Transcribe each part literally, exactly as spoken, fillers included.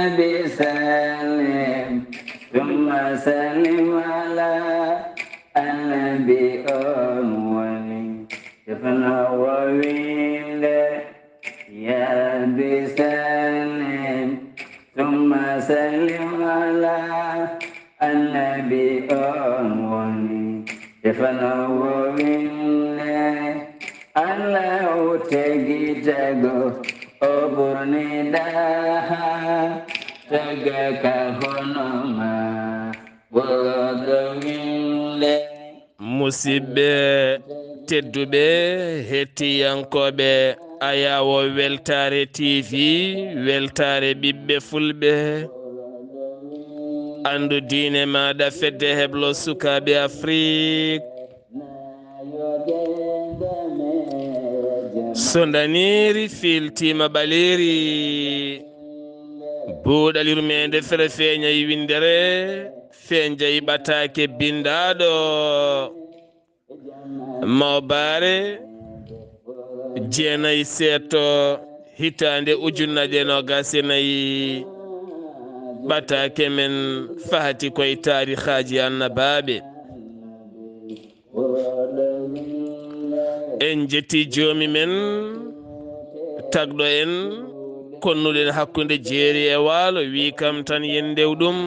Nabi sallim, summa sallim ala annabi on woni. Tefno wo winde, ya Rabbi sallim, summa sallim ala annabi on woni. Tefno wo winde, Allahu tegi tago, o ɓurni daha, taga ka hono ma, ɓurɗo winde. Musidɓe tedduɓe, hettiyankooɓe Ayawo Weltaare T V, Weltaare ɓiɓɓe Fulɓe, anndu diine maaɗa, fedde heblo sukaaɓe Afrik. So ndaniiri fiiltiima ɓaleeri, buuɗal yurmeende fere feeñay winndere, feeñay ɓataake binndaaɗo. Mawbaare jeenay seeto hitaande ujunnaje noogaas e nayi, ɓataake men fahati koye taarihaaji annabaaɓe. En njetti joomi men, tagɗo en, konnuɗen hakkunde jeeri e waalo, wi kam tan yen ndew ɗum.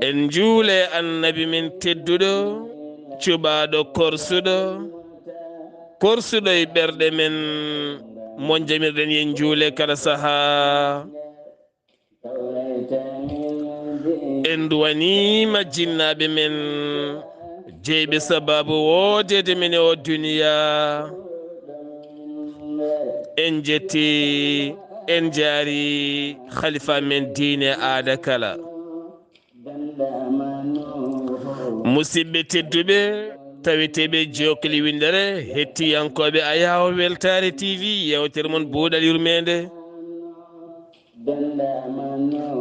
En njuule annabi men tedduɗo, cuɓaaɗo korsuɗo, korsuɗo e ɓerɗe men, mo njamirɗen yen njuule kala sahaa. En duwaniima jinnaaɓe men, jeyɓe sabaabu woodeede men e o duniya. En njetti, en njaari khalifa men diine aada kala. Musidɓe tedduɓe, taweteeɓe jokkli winndere, hettiyankooɓe Ayawo Weltaare T V, yeewtere mon buuɗal yurmeende.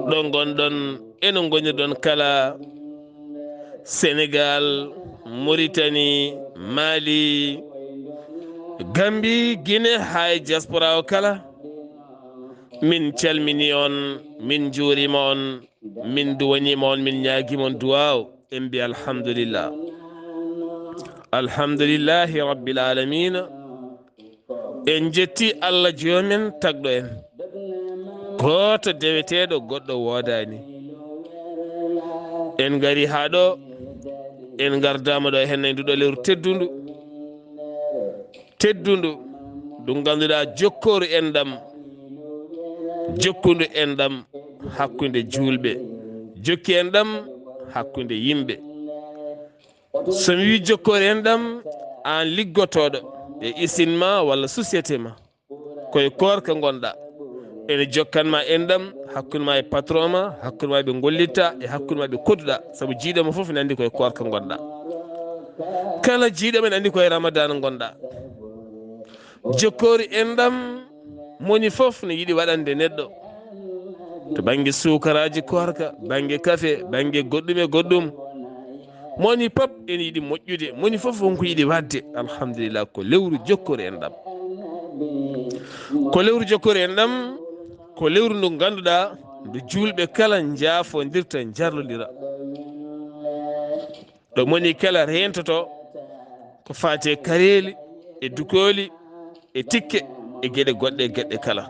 Ɗo ngonɗon, eno ngonirɗon kala, Senegal, Mauritanie, Mali, Gambie, Guinée, haa e diaspora o kala. Min calmini on, min njuurima on, min duwanima on, min ñaagima on duwaaw. En mbi alhamdulillah. Alhamdulillahi rabbil alamina. En jetti Allah joomen tagɗo en. Gooto deweteeɗo, goɗɗo woodaani. En ngari haa ɗo, en ngardaama ɗo e hennay nduɗo lewru teddundu. Teddundu, ndu ngannduɗaa jokkooru enɗam, jokkundu enɗam hakkunde juulɓe, jokki enɗam hakkunde yimɓe. So mi wii jokkoore enɗam, aan liggotooɗo e usine ma walla société ma, koye koorka ngonɗaa. Ene jokkan ma enɗam hakkunde ma e patron ma, hakkunde ma ɓe ngollitta, e hakkunde ma ɓe koɗduɗaa, sabu jiiɗo ma fof ne anndi koye koorka ngonɗaa. Kala jiiɗo men anndi koye Ramadan ngonɗaa. Jokkoori enɗam, moni fof ne yiɗi waɗande neɗɗo. To bannge suukaraaji koorka, bannge kafe, bannge goɗɗum e goɗɗum. Moni pop ene yiɗi moƴƴude, moni fof wonko yiɗi waɗde. Alhamdulillah, ko lewru jokkoori enɗam. Ko lewru jokkoori enɗam, ko lewru ndu ngannduɗaa ndu juulɓe kala njaafondirta, njarlondira. Ɗo moni kala reentoto ko faati e kareeli, e dukooli, e tikke, e geɗe goɗɗe, e geɗe kala.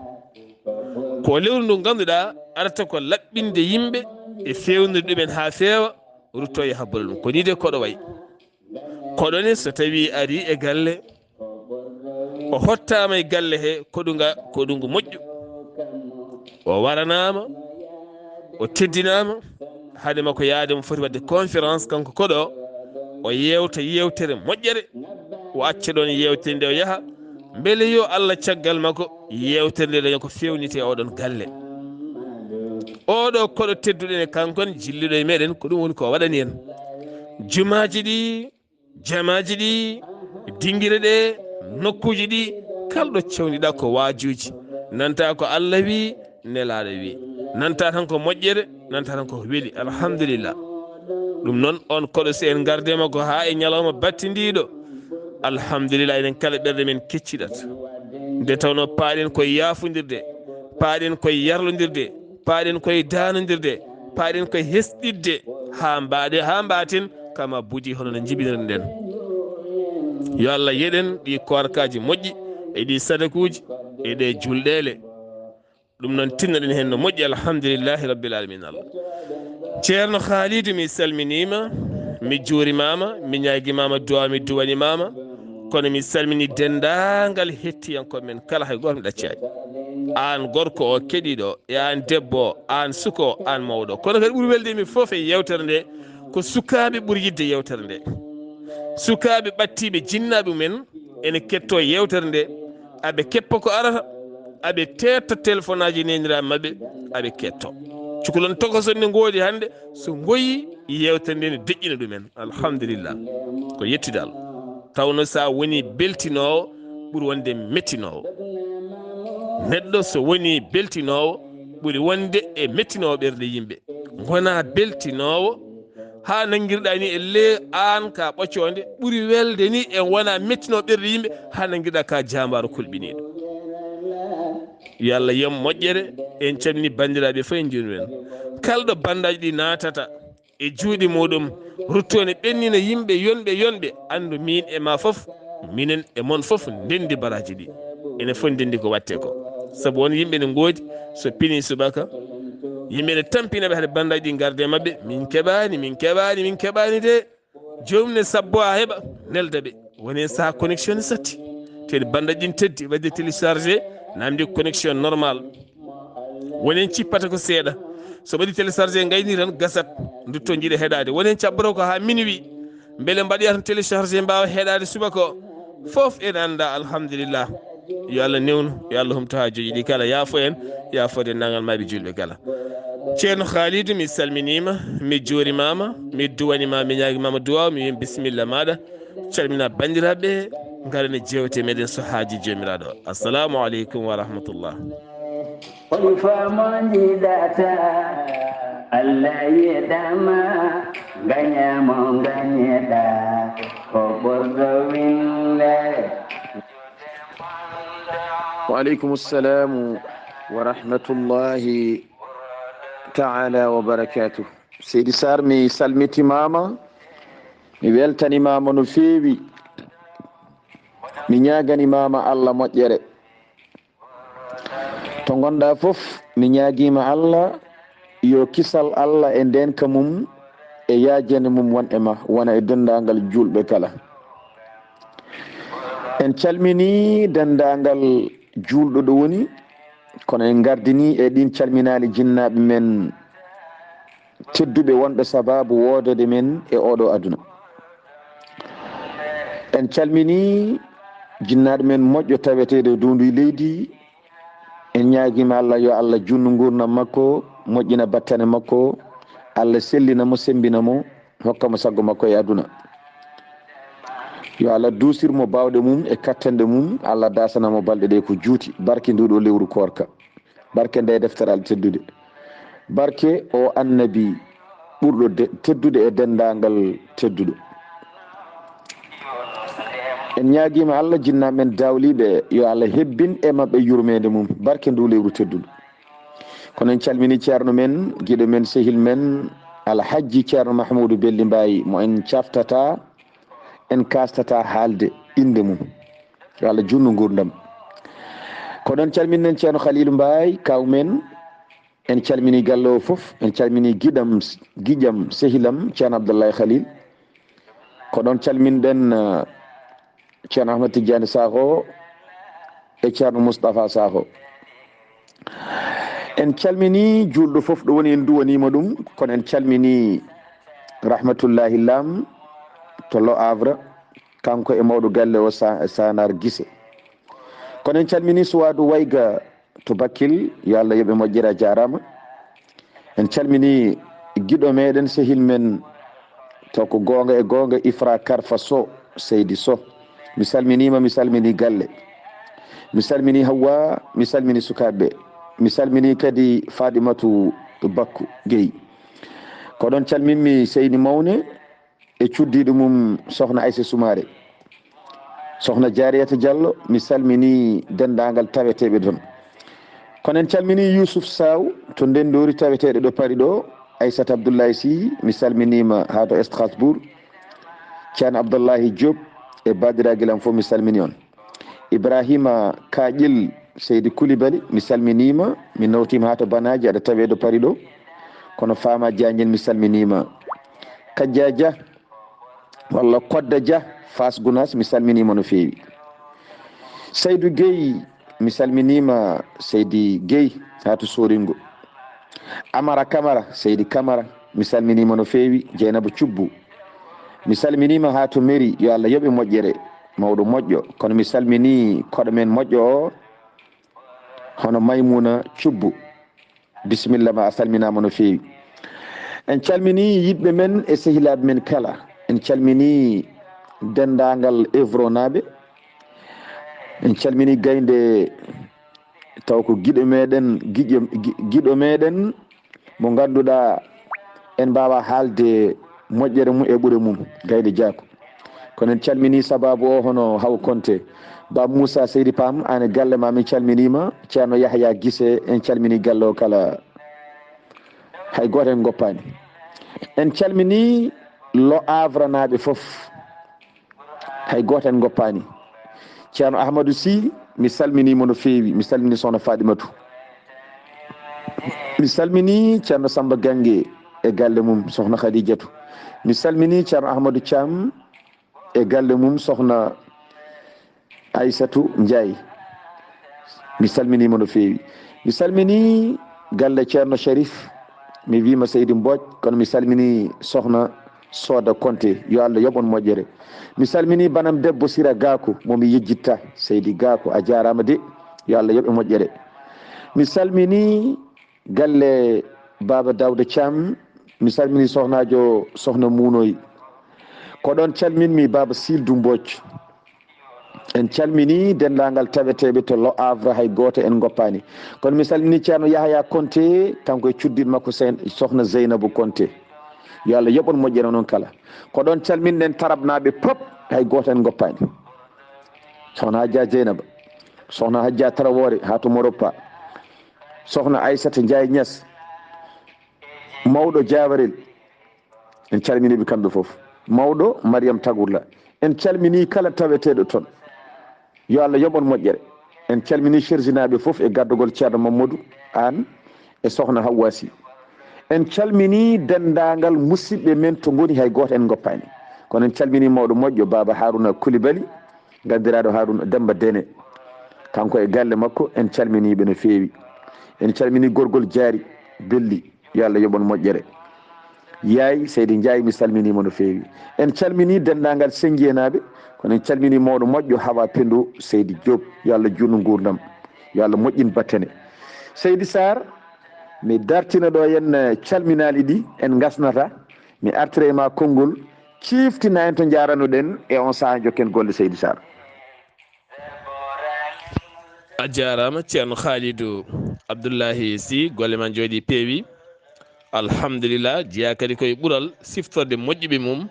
Ko lewru ndu ngannduɗaa arata ko laɓɓinde yimɓe e feewnude ɗumen haa feewa, rutto yaha bolol mum. Ko nii de koɗo wayi. Koɗo ne so tawii arii e galle, o hottaama e galle he koɗunga, koɗungu moƴƴu. O waranaama, o teddinaama, hade makko yaade mo foti waɗde conférence, kanko koɗo, o yeewta yeewtere moƴƴere, o acca ɗoon yeewtere nde o yaha, mbele yo Allah caggal makko yeewtere nde daña ko feewniti e oɗon galle. Oɗo koɗo tedduɗen e kanko ne jilliɗo e meɗen, ko ɗum woni ko o waɗani en. Jumaaji ɗi, jamaaji ɗi, dingire ɗe, nokkuuji ɗi, kala ɗo cewniɗaa ko waajuuji. Nanta ko Allah wi, Nelaaɗo wi. Nanta tan ko moƴƴere, nanta tan ko weli. Alhamdulillah. Ɗum noon, on koɗo, si en ngardema ko haa e ñalawma battindiiɗo, alhamdulillah, enen kala ɓerɗe men kecciɗat. Nde tawnoo paaɗen koye yaafondirde, paaɗen koye yarlondirde, paaɗen koye daanondirde, paaɗen koye hesɗitde, haa mbaaɗe, haa mbaaten, kama buji hono no njibinirɗen. Yo Allah yeɗen ɗi koorkaaji moƴƴi, e ɗi sadakuuji, e ɗe julɗeele. Ɗum noon, tinnoɗen heen no moƴƴi, alhamdulillahi rabbil alamin. Allah. Ceerno Khalidou, mi salminiima, mi juurimaama, mi ñaagimaama duwaa, mi duwanimaama, kono mi salmini denndaangal hettiyankooɓe men kala, hay gooto mi ɗaccaani. Aan gorko o keɗiiɗo, e aan debbo o, aan suka o, aan mawɗo o. Kono kadi ɓuri welde mi fof e yeewtere nde, ko sukaaɓe ɓuri yiɗde yeewtere nde. Sukaaɓe ɓadtiiɓe jinnaaɓe mumen ene kettoo yeewtere nde, aɓe keppa ko arata, aɓe teetta telefonaaji neeniraaɓe maɓɓe, aɓe kettoo. Cukalon tokoson ne ngoodi hannde, so ngoyii, yeewtere nde ne deƴƴina ɗumen. Alhamdulillah. Ko yettude Allah. Tawno so a wonii beltinoowo, ɓuri wonde mettinoowo. Neɗɗo so wonii beltinoowo, ɓuri wonde e mettinoowo ɓerɗe yimɓe. Ngonaa beltinoowo, haa nanngirɗaa ni e le aan ka ɓoccoonde, ɓuri welde ni e wona mettinoo ɓerɗe yimɓe, haa nanngirɗaa ka jaambaaro kulɓiniiɗo. Yo Allah yom moƴƴere, en calmini banndiraaɓe fof, en njuurima en. Kalɗo banndaji ɗi naatata e juuɗe muɗum, ruttoone ɓennina yimɓe yonɓe yonɓe, anndu miin e ma fof, minen e mon fof ndenndi baraaji ɗi. Enen fof ndenndi ko waɗte ko. Sabu won yimɓe ne ngoodi, so pini subaka, yimɓe ne tampina ɓe hade banndaji ɗi ngarde maɓɓe, min keɓaani, min keɓaani, min keɓaani de. Joomum ne sabbo a heɓa, nelda ɓe. Woni heen saha connexion ne satti. Teel banndaji ɗin teddi, waɗde téléchargé, namdi connexion normal. Woni heen cippata ko seeɗa. So waɗi téléchargé ngayni tan gasat, ndutto jiɗa heɗaade. Woni heen cabboto ko haa minuit. Mbele mbaɗoya tan téléchargé mbaawa heɗaade subaka o. Fof ene annda, alhamdulillah. Yo Allah newnu, yo Allah humto haa joƴi ɗi kala, yaafo en, yaafo denndaangal maayɓe juulɓe kala. Ceerno Khalidou, mi salminiima, mi juurimaama, mi duwaniima, mi ñaagimaama duwaaw, mi wiima bisimilla maaɗa. Calmina banndiraaɓe, ngaren e jeewte meɗen so haaji Joomiraaɗo. Assalamu aleykum wa rahmatullah. Holi famo jiɗata, Allah yeɗama, gañamo gañeɗa, ko ɓurɗo winde. Wa aleykum salamu wa rahmatullahi taala wa barakatuh. Seydi Sarr, mi salmitimaama, mi weltanimaama no feewi. Mi ñaaganimaama Allah moƴƴere. To ngonɗaa fof, mi ñaagiima Allah yo kisal Allah e ndeenka mum e yaajande mum won e ma, wona e denndaangal juulɓe kala. En calminii denndaangal juulɗo ɗo woni, kono en ngardinii e ɗiin calminaali jinnaaɓe men tedduɓe wonɓe sabaabu woodode men e ooɗo aduna. En calminii jinnaaɗo men moƴƴo taweteeɗo e dow ndi leydi. En ñaagiima Allah yo Allah juutnu nguurndam makko, moƴƴina battane makko, Allah sellina mo, semmbina mo, hokka mo sago makko e aduna. Yo Allah duusir mo baawɗe mum e kattanɗe mum, Allah daasana mo balɗe ɗe ko juuti, barke ndu ɗo lewru koorka. Barke nde deftere Allah teddude. Barke o annabi ɓurɗo de-, teddude e denndaangal tedduɗo. En ñaagiima Allah, jinnaaɓe men dawliiɓe, yo Allah hebbin e maɓɓe yurmeende mum. Barke ndu lewru tedduɗo. Kono en calminii ceerno men, giɗo men, sehil men, Alhajji Ceerno Mahmuudu Belli Mbaay, mo en caftataa, en kaastataa haalde innde mum. Yo Allah juutnu nguurndam. Ko ɗoon calminen ceerno Khalilu Mbaay, kaaw men. En calminii galle o fof. En calminii giɗam, giƴam, sehilam, ceerno Abdoulaye Khalil. Ko ɗoon calminɗen, eh, ceerno Ahmad Tidiane Sakho e ceerno Moustapha Sakho. En calminii juulɗo fof ɗo woni, en duwaniima ɗum, kono en calminii Rahmatullahi Lam to Le Havre, kanko e mawɗo galle o Sa-, Sanar Gise. Kono en calminii Suwaadu Wayga to Bakkil, yo Allah yoɓe moƴƴere, a jaaraama. En calminii giɗo meɗen, sehil men, to ko goonga e goonga, Ifra Karfa Sow, Seydi Sow. Mi salminiima, mi salminii galle. Mi salminii Hawwa, mi salminii sukaaɓe. Mi salminii kadi Faaɗimatu Bakku Gey. Ko ɗoon calminmi Seydi Mawne e cuddiiɗo mum Sohna Aysa Sumaare. Sohna Jariyata Diallo, mi salmini denndaangal taweteeɓe toon. Kono en calmini Yusuf Saw to Ndenndoori, taweteeɗo ɗo Paris ɗo. Aissata Abdoulaye Sy, mi salminiima haa to Strasbourg. Ceerno Abdoulahi Diop e baadiraagel am fof, mi salmini on. Ibrahima Kaƴel, Seydi Koulibaly, mi salminiima. Mi nawtiima haa to Banaaji, aɗa tawee ɗo Paris ɗo. Kono Fama Diagne, mi salminiima. Kajja Dia, walla Kodda Dia, Fass Gounass, mi salminiima no feewi. Seydou Guèye, mi salminiima, Seydi Guèye, haa to Soringo. Amara Camara, Seydi Camara, mi salminiima no feewi. Dieynaba Thioub, mi salminiima haa to Mairie, yo Allah yoɓ e moƴƴere, mawɗo moƴƴo. Kono mi salmini koɗo men moƴƴo o, hono Maimouna Thioub. Bisimilla ma, a salminaama no feewi. En calmini yiɗɓe men e sehilaaɓe men kala. En calmini denndaangal Evronaaɓe. En calmini gaynde, taw ko giɗo meɗen, giƴo, gi-, giɗo meɗen mo ngannduɗaa en mbaawa haalde moƴƴere mum e ɓure mum, gaynde Diack. Kono en calmini sabaabu o hono Haw Konte. Ba Moussa Seydi Pam, aan e galle ma, min calminiima. Ceerno Yahya Gise, en calmini galle o kala. Hay gooto en ngoppaani. En calmini Le Havre naaɓe fof. Hay gooto en ngoppaani. Ceerno Ahmadou Sy, mi salminiima no feewi. Mi salmini Sohna Fadimatu. Mi salmini Ceerno Samba Gange e galle mum, Sohna Khadijatu. Mi salmini Ceerno Ahmadou Thiam e galle mum, Sohna Aissatou Ndiaye. Mi salminiima no feewi. Mi salmini galle Ceerno Sharif. Mi wiima Seydi Mbodj, kono mi salmini Sohna Soda Konte. Yo Allah yoɓ on moƴƴere. Mi salmini banam debbo Sira Gakou, mo mi yejjitta. Seydi Gakou, a jaaraama de. Yo Allah yoɓ e moƴƴere. Mi salmini galle Baaba Dawda Thiam. Mi salmini sohnaajo, Sohna Muunoy. Ko ɗoon calminmi Baaba Sildu Mbodj. En calmini denndaangal taweteeɓe to Le Havre, hay gooto en ngoppaani. Kono mi salmini Ceerno Yahaya Konte, kanko e cuddit makko Sen-, Sohna Zeynabu Konte. Yo Allah yoɓ on moƴƴere onon kala. Ko ɗoon calminɗen Tarabnaaɓe pop, hay gooto en ngoppaani. Sohna Hajja Zeynaba, Sohna Hajja Traoré, haa to Moroppa. Sohna Aissata Ndiaye Niass, mawɗo Jaawarel. En calminii ɓe kamɓe fof. Mawɗo Mariam Tagurla. En calminii kala taweteeɗo toon. Yo Allah yoɓ on moƴƴere. En calminii Cherzinaaɓe fof e gardagol Ceerno Mamadou Aan e Sohna Hawwa Sy. En calminii denndaangal musidɓe men to ngoni, hay gooto en ngoppaani. Kono en calminii mawɗo moƴƴo Baaba Haruna Koulibaly, ganndiraaɗo Haruna Demba Dene. Kanko e galle makko, en calminii ɓe no feewi. En calminii gorgol Jaari Belli. Yo Allah yoɓ on moƴƴere. Yaay Seydi Ndiaye, mi salminiima no feewi. En calminii denndaangal Sennjeenaaɓe, kono en calminii mawɗo moƴƴo Hawa Pendo Seydi Diop. Yo Allah juutnu nguurndam. Yo Allah moƴƴin battane. Seydi Sarr, mi dartina ɗo en, eh, calminaali ɗi en ngasnata. Mi artira e ma konngol, ciiftina en to njaaranoɗen e on sahaa njokken golle, Seydi Sarr. A jaaraama, Ceerno Khalidou Abdoulahi Sy, golle ma njooɗii peewi. Alhamdulillah, jeyaa kadi koye ɓural siftorde moƴƴuɓe mum,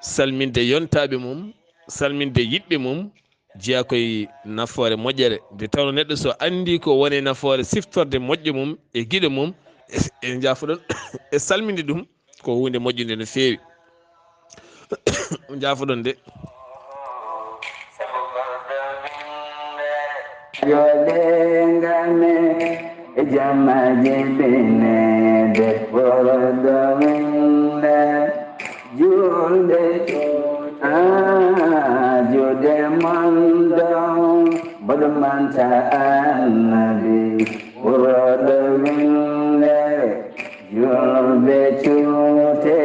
salminde yontaaɓe mum, salminde yiɗɓe mum, jeyaa koye nafoore moƴƴere. Nde tawnoo neɗɗo so anndii ko woni e nafoore siftorde moƴƴo mum e giɗo mum, e, e njaafoɗon e salminde ɗum, ko huunde moƴƴunde no feewi. Njaafoɗon de. Joɗe ngame e jama jibinede wordo winde julde, ah, jude mondo bodo manta annabi wordo winde. Julɓe cuute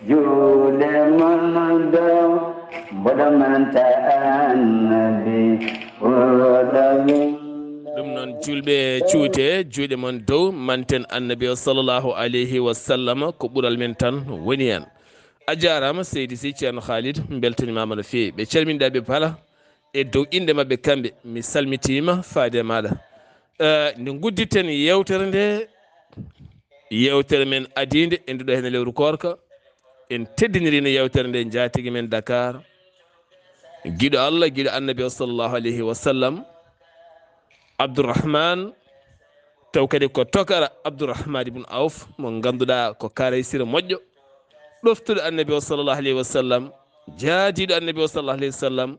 juuɗe mon ɗo, mboɗo manta annabi, oɗo winndo. Ɗum noon, julɓe cuute juuɗe mon dow, manten annabi o sallallahu alayhi wa sallam, ko ɓural men tan woni heen. A jaaraama seydi si Ceerno Khalid, mbeltanimaama no feewi. Ɓe calminiɗaa ɓe bala e dow innde maɓɓe kamɓe, mi salmitiima faade e maaɗa. Eh, nde ngudditen yeewtere nde, yeewtere men adiinde e nduɗo heen lewru koorka, en teddiniriino yeewtere nde njaatigi men Dakar, Giɗo Allah, giɗo Annabi o sallallahu alayhi wa sallam, Abdurrahman, taw kadi ko tokara Abdurrahman ibn Auf, mo ngannduɗaa ko karaysira moƴƴo, ɗoftuɗo Annabi o sallallahu alayhi wa sallam, jaadiiɗo Annabi o sallallahu alayhi wa sallam,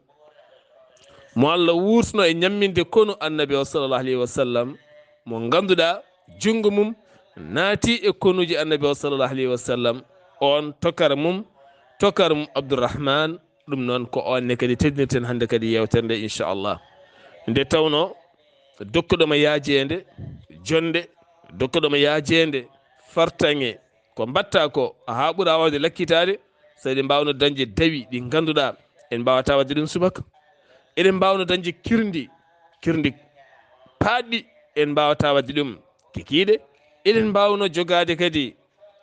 mo Allah wuurtuno e ñamminde konu Annabi o sallallahu alayhi wa sallam, mo ngannduɗaa junngo mum naati e konuuji Annabi o sallallahu alayhi wa sallam, on tokara mum, tokara mum Abdurrahman, ɗum noon ko on ne kadi teddinirten hannde kadi yeewtere nde, inchallah. Nde tawnoo dokkuɗo ma yaajeende, jonnde, dokkuɗo ma yaajeende, fartaŋŋe, ko mbaɗtaa ko haa ɓura waawde lakkitaade, so eɗen mbaawno dañde dawi ɗi ngannduɗaa en mbaawata waɗde ɗum subaka. Eɗen mbaawno dañde kirndi, kirndi paaɗɗi en mbaawata waɗde ɗum kikiiɗe. Eɗen mbaawno jogaade kadi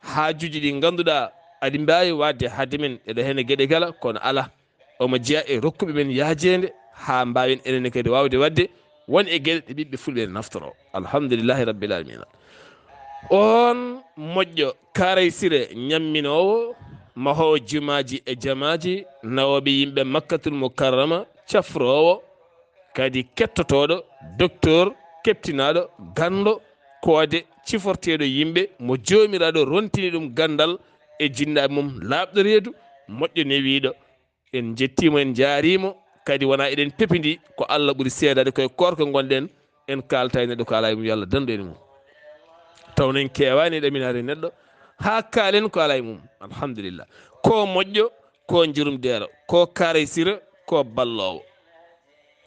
haajuuji ɗi ngannduɗaa aɗi mbaawi waɗde hade men eɗo heen e geɗe kala, kono alaa. Omo jeyaa e rokkuɓe men yaajeende haa mbaawen enen kadi waawde waɗde won e geɗe ɗe ɓiɓɓe fulɓe ene naftoro. Alhamdulillahi rabbil alamina. On moƴƴo karaysire ñamminoowo, mahoowo jumaaji e jamaaji, nawooɓe yimɓe Makkatul Mukarrama, cafroowo, kadi kettotooɗo, docteur, keɓtinaaɗo, ganndo, koode, ciforteeɗo yimɓe, mo joomiraaɗo rontini ɗum ganndal e jinnaaɓe mum laaɓɗo reedu, moƴƴo newiiɗo. En njettiimo, en njaariimo, kadi wonaa eɗen pepindi, ko Allah ɓuri seedaade, koye koorka ngonɗen, en kaalta e neɗɗo ko alaa e mum, yo Allah danndu en e mum. Taw en keewaani ɗaminaade neɗɗo, haa kaalen ko alaa e mum. Alhamdulillah. Ko moƴƴo, ko njurum deero, ko karaysira, ko balloowo,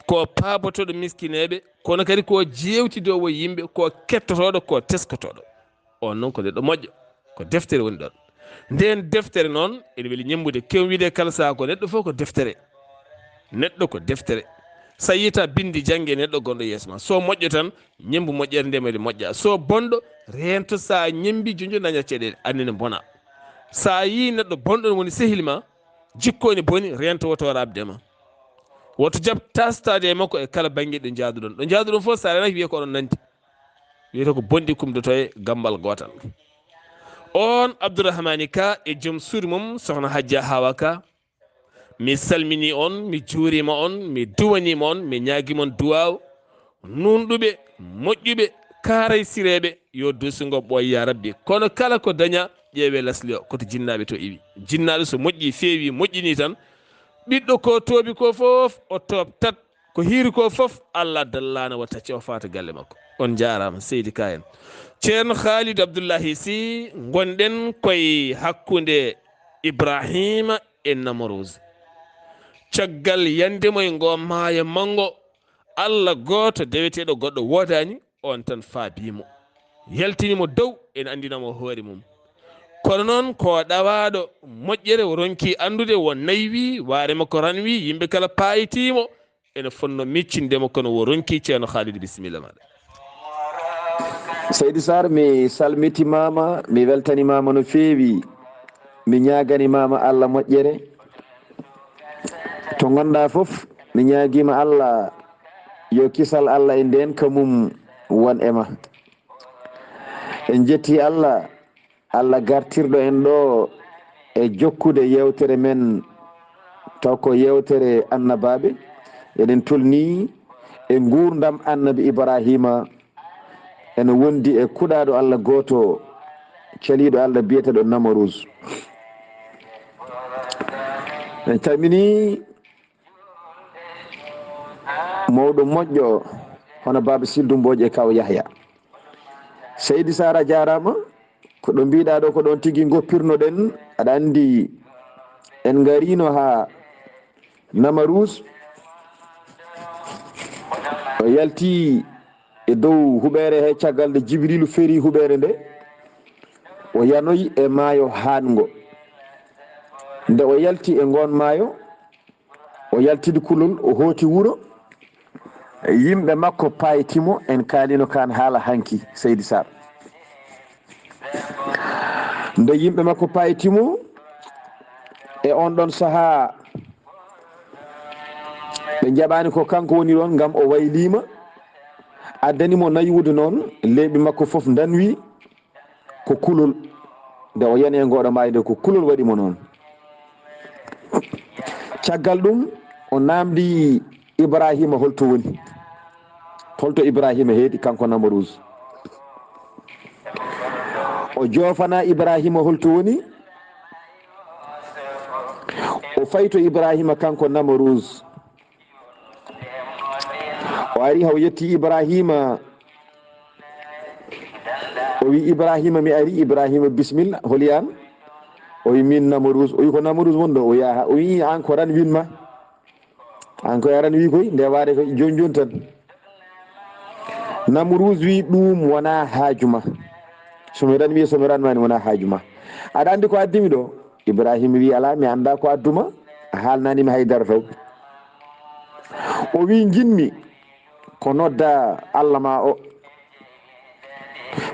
ko paabotooɗo miskineeɓe, kono kadi ko jeewtidoowo yimɓe, ko kettotooɗo, ko teskotooɗo. On noon ko neɗɗo moƴƴo, ko deftere woni ɗon. Nden deftere noon ene weli ñemmbude. Kew wiide kala sahaa ko neɗɗo fof ko deftere. Neɗɗo ko deftere. So a yiyta binndi jannge neɗɗo gonɗo yeeso ma. So moƴƴo tan, ñemmbu moƴƴere nde mede moƴƴa. So bonɗo, reento sa ñemmbi joñjo daña ceɗeele, anne ne bona. Sa yii neɗɗo bonɗo ne woni sehil ma, jikko ne boni, reento woto rabde ma. Woto jaɓ tastaade e makko e kala bannge ɗo njaaduɗon. Ɗo njaaduɗon fof sa renaki wiye ko oɗon nandi. Wiyete ko bonɗi kumdoto e gambal gootal. On Abdourahmani Ka e joom suudu mum, sohna Hajja Hawa Ka, mi salmini on, mi juurima on, mi duwanima on, mi ñaagima on duwaaw. Nunɗuɓe, moƴƴuɓe, kaaray sireeɓe, yo duusi ngo ɓooy ya Rabbi. Kono kala ko daña, ƴeewe lasli o, koto jinnaaɓe to iwi. Jinnaaɗo so moƴƴi, feewi, moƴƴini tan, ɓiɗɗo ko toobi ko fof, o toobtat. Ko hiiri ko fof, Allah dallaana wa tacce o faata galle makko. On njaaraama, Seydi Ka en. Ceerno Khalid Abdullahi Sy, ngonɗen koye hakkunde Ibrahima e Namoroos. Caggal yande mo e ngo maayo manngo, Allah gooto deweteeɗo goɗɗo woodaani, on tan faabii mo. Yaltini mo dow, ene anndina mo hoore mum. Kono noon ko ɗawaaɗo moƴƴere o ronki anndude, wo naywi, waare makko ranwi, yimɓe kala paayitii mo, ene fotnoo miccinde mo, kono wo ronki. Ceerno Khalid, bisimilla maaɗa. Seydi Sarr, mi salmitimaama, mi weltanimaama no feewi, mi ñaaganimaama Allah moƴƴere. To ngonɗaa fof, mi ñaagiima Allah yo kisal Allah e ndeenka mum won e ma. En njetti Allah, Allah gartirɗo en ɗo e jokkude yeewtere men, taw ko yeewtere annabaaɓe. Eɗen tolnii e nguurndam Annabi Ibrahima, ene wondi e kuɗaaɗo Allah gooto, caliiɗo Allah biyeteeɗo Namarus. En calminii mawɗo moƴƴo hono Baaba Sildu Mbooj e Kaw Yahya. Seydi Sara jaaraama, ko ɗo mbiɗa ɗo ko ɗon tigi ngoppirnoɗen. Aɗa anndi en ngarino haa Namarus, o yalti e dow huɓeere he caggal nde Jibrilu feri huɓeere nde, o yanoyi e maayo haango. Nde o yalti e ngoon maayo, o yaltidi kulol, o hooti wuro. Yimɓe makko payti mo, en kaalino kaan haala hanki, Seydi Sarr. Nde yimɓe makko payti mo, e on ɗon sahaa, ɓe njaɓaani ko kanko woni ɗon, ngam o wayliima, addani mo naywude noon, leeɓi makko fof ndanwi, ko kulol. Nde o yani e ngooɗo maayo nde, ko kulol waɗi mo noon. Caggal ɗum, o naamndi Ibrahima holto woni. Holto Ibrahima heedi, kanko Namruus. O joofana Ibrahima holto woni. O fayi to Ibrahima, kanko Namruus. O ari, haw yetti Ibrahima. O wi Ibrahima, mi ari. Ibrahima, bismilla, holi an? O wi min Namruus. O wi ko Namruus won ɗo? O yaha. O wi an ko ran win ma. An ko aran wi koy nde waade koy jon jon tan. Namruus wi ɗum wona haaju ma. So mi ran wi, so mi ran mani wona haaju ma. Aɗa anndi ko addimi ɗo? Ibrahima wi, ala, mi annda ko adduma. A haalnani mi haydara taw. O wi, nginmi ko nodda Allah ma o.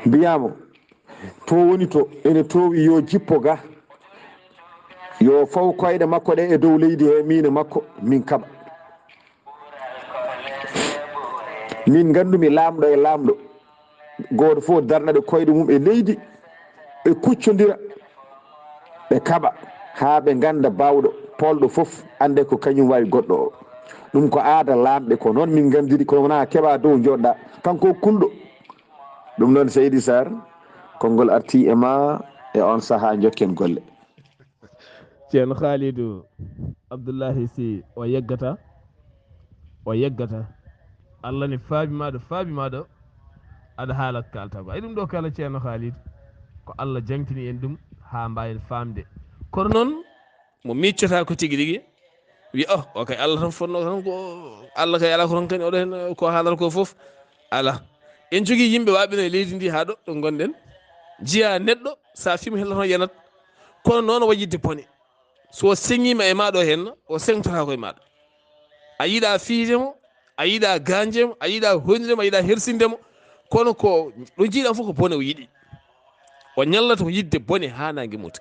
Mbiyamo, to woni to, ene towi yo jippo ga. Yo faw koyɗe makko ɗe e dow leydi he, min e makko, min kaɓa. Min nganndumi laamɗo e laamɗo. Gooto fof darna ɗe koyɗe mum e leydi, ɓe kuccondira, ɓe kaɓa, haa ɓe ngannda baawɗo, polɗo fof, annde ko kañum wawi goɗɗo o. Ɗum ko aada laamɓe, ko noon min nganndiri, kono wonaa keɓa dow njoɗɗa, kanko kulɗo. Ɗum noon, Seydi Sarr, konngol arti e ma e on sahaa, njokken golle. Ceerno Khalidou Abdoulahi Sy, o yeggata, o yeggata. Allah ne faabi ma ɗo, faabi ma ɗo, aɗa haala ko kalta ko. Ay ɗum ɗo kala, Ceerno Khalidou, ko Allah jangtini en ɗum haa mbayen faamde. Kono noon, mo miccata ko tigi rigi, wi, "Oh, o kay Allah tan fotno tan ko, Allah kay ala ko tan kani oɗo hen ko haalata ko fof." Ala. En jogii yimɓe waaɓino e leydi ndi haa ɗo, ɗo ngonɗen. Jiya neɗɗo, sa fimo hella tan yanat. Kono noon o waɗi yidde bone. So o seŋiima e ma ɗo hen, o seŋtata ko e ma ɗo. A yiɗa fiide mo, a yiɗa gaañde mo, a yiɗa hoynude mo, a yiɗa hersinde mo. Kono ko ɗo jiiɗa fof ko bone o yiɗi. O ñallata ko yidde bone haa nange muta.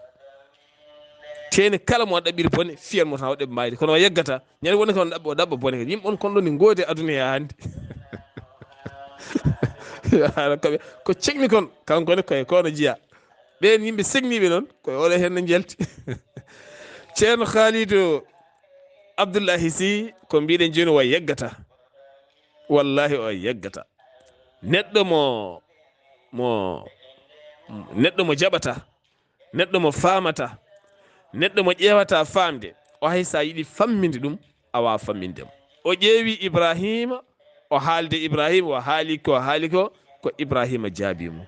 Teene kala mo a ɗaɓɓiri bone, fiyan mo tan o ɗeɓ mbayri. Kono o yeggata. Ñande wonde kon ɗaɓɓo, ɗaɓɓo bone. Yimɓe on kon ɗo ni ngoodi e aduna he hannde. Yo haala ko ɓe, ko cegni kon, kanko ne koye kono jiya. Ɓeen yimɓe segniiɓe noon, koye oɗo hen no njelti. Ceerno Khalidou Abdoulahi Sy, ko mbiɗen jooni o yeggata. Wallahi o yeggata. Neɗɗo mo, mo, neɗɗo mo jaɓata, neɗɗo mo faamata, neɗɗo mo ƴeewata faamde, o hay so a yiɗi famminde ɗum, a waawa famminde mo. O ƴeewi Ibrahima, o haalde Ibrahima, o haali ko, o haali ko, ko Ibrahima jaabi mo.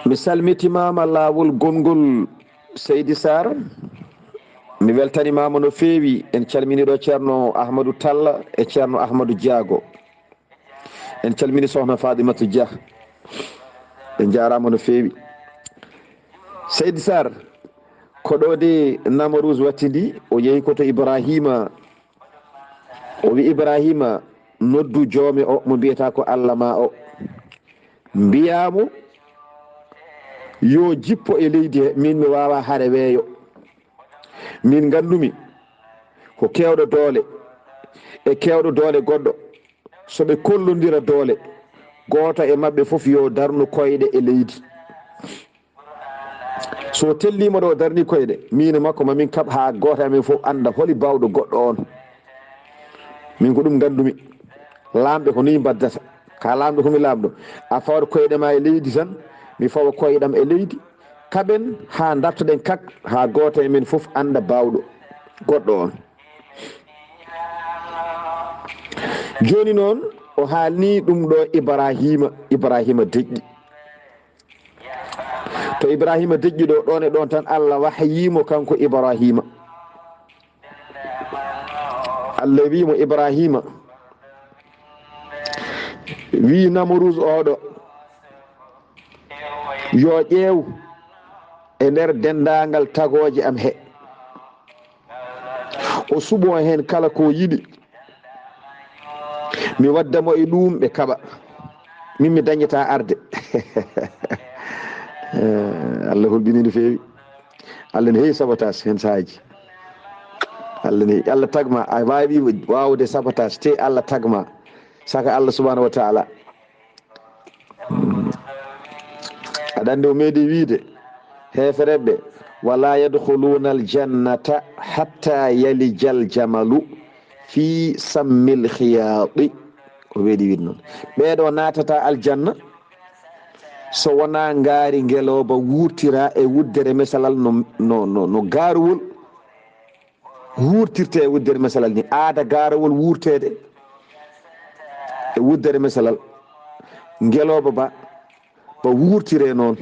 Mi salmitimaama laawol gonngol Seydi Sarr. Mi weltanimaama no feewi. En calmini ɗo Ceerno Ahmadou Talla e Ceerno Ahmadou Diago. En calmini Sohna Fadimatu Dia. Ɓe njaaraama no feewi. Seydi Sarr, ko ɗo de Namruus wattidi, o yehi ko to Ibrahima. O wi Ibrahima, noddu joome o mo mbiyata ko Allah ma o. Mbiyaa mo, yo jippo e leydi he, min mi waawa hare weeyo. Min nganndumi ko keewɗo doole e keewɗo doole goɗɗo. So ɓe kollondira doole, gooto e maɓɓe fof yo darnu koyɗe e leydi. So telliima ɗo darni koyɗe, min e makko ma min kaɓ haa gooto e amen fof annda holi baawɗo goɗɗo on. Min ko ɗum nganndumi. Laamɓe ko nii mbaddata. Ka laamɗo ko mi laamɗo. A fawat koyɗe ma e leydi tan, mi fawa koyɗam e leydi. Kaɓen haa dartoɗen kak haa gooto e men fof annda baawɗo goɗɗo on. Jooni noon o haalni ɗum ɗo Ibrahima, Ibrahima deƴƴi. To Ibrahima deƴƴi ɗo, ɗon e ɗon tan Allah wahyimo kanko Ibrahima. Allah wiimo Ibrahima, wii Namruus oɗo, yo ƴeew e nder denndaangal tagooje am he, o suɓo heen kala ko yiɗi, mi wadda mo e ɗuum ɓe kaɓa, min mi dañata arde. Eh, Allah hulɓini no feewi. Allah ne heewi sabotage heen sahaaji. Allah ne, Allah tagma, a waawi waawde sabotage, te Allah tagma, saka Allah subhanahu wa taala. Mm. Aɗa anndi o meeɗi wiide, heefereɓe, Wala yadkhuluna aljannata hatta yalijal jamalu fi sammil khiyati. O weeɗi wiide noon. Ɓeeɗo naatata aljanna so wonaa ngaari ngelooba wuurtira e wuddere mesalal no, no, no, no gaaruwol wuurtirte e wuddere mesalal ni. Aada gaaruwol wuurteede e wuddere mesalal. Ngelooba ba, ba wuurtire noon.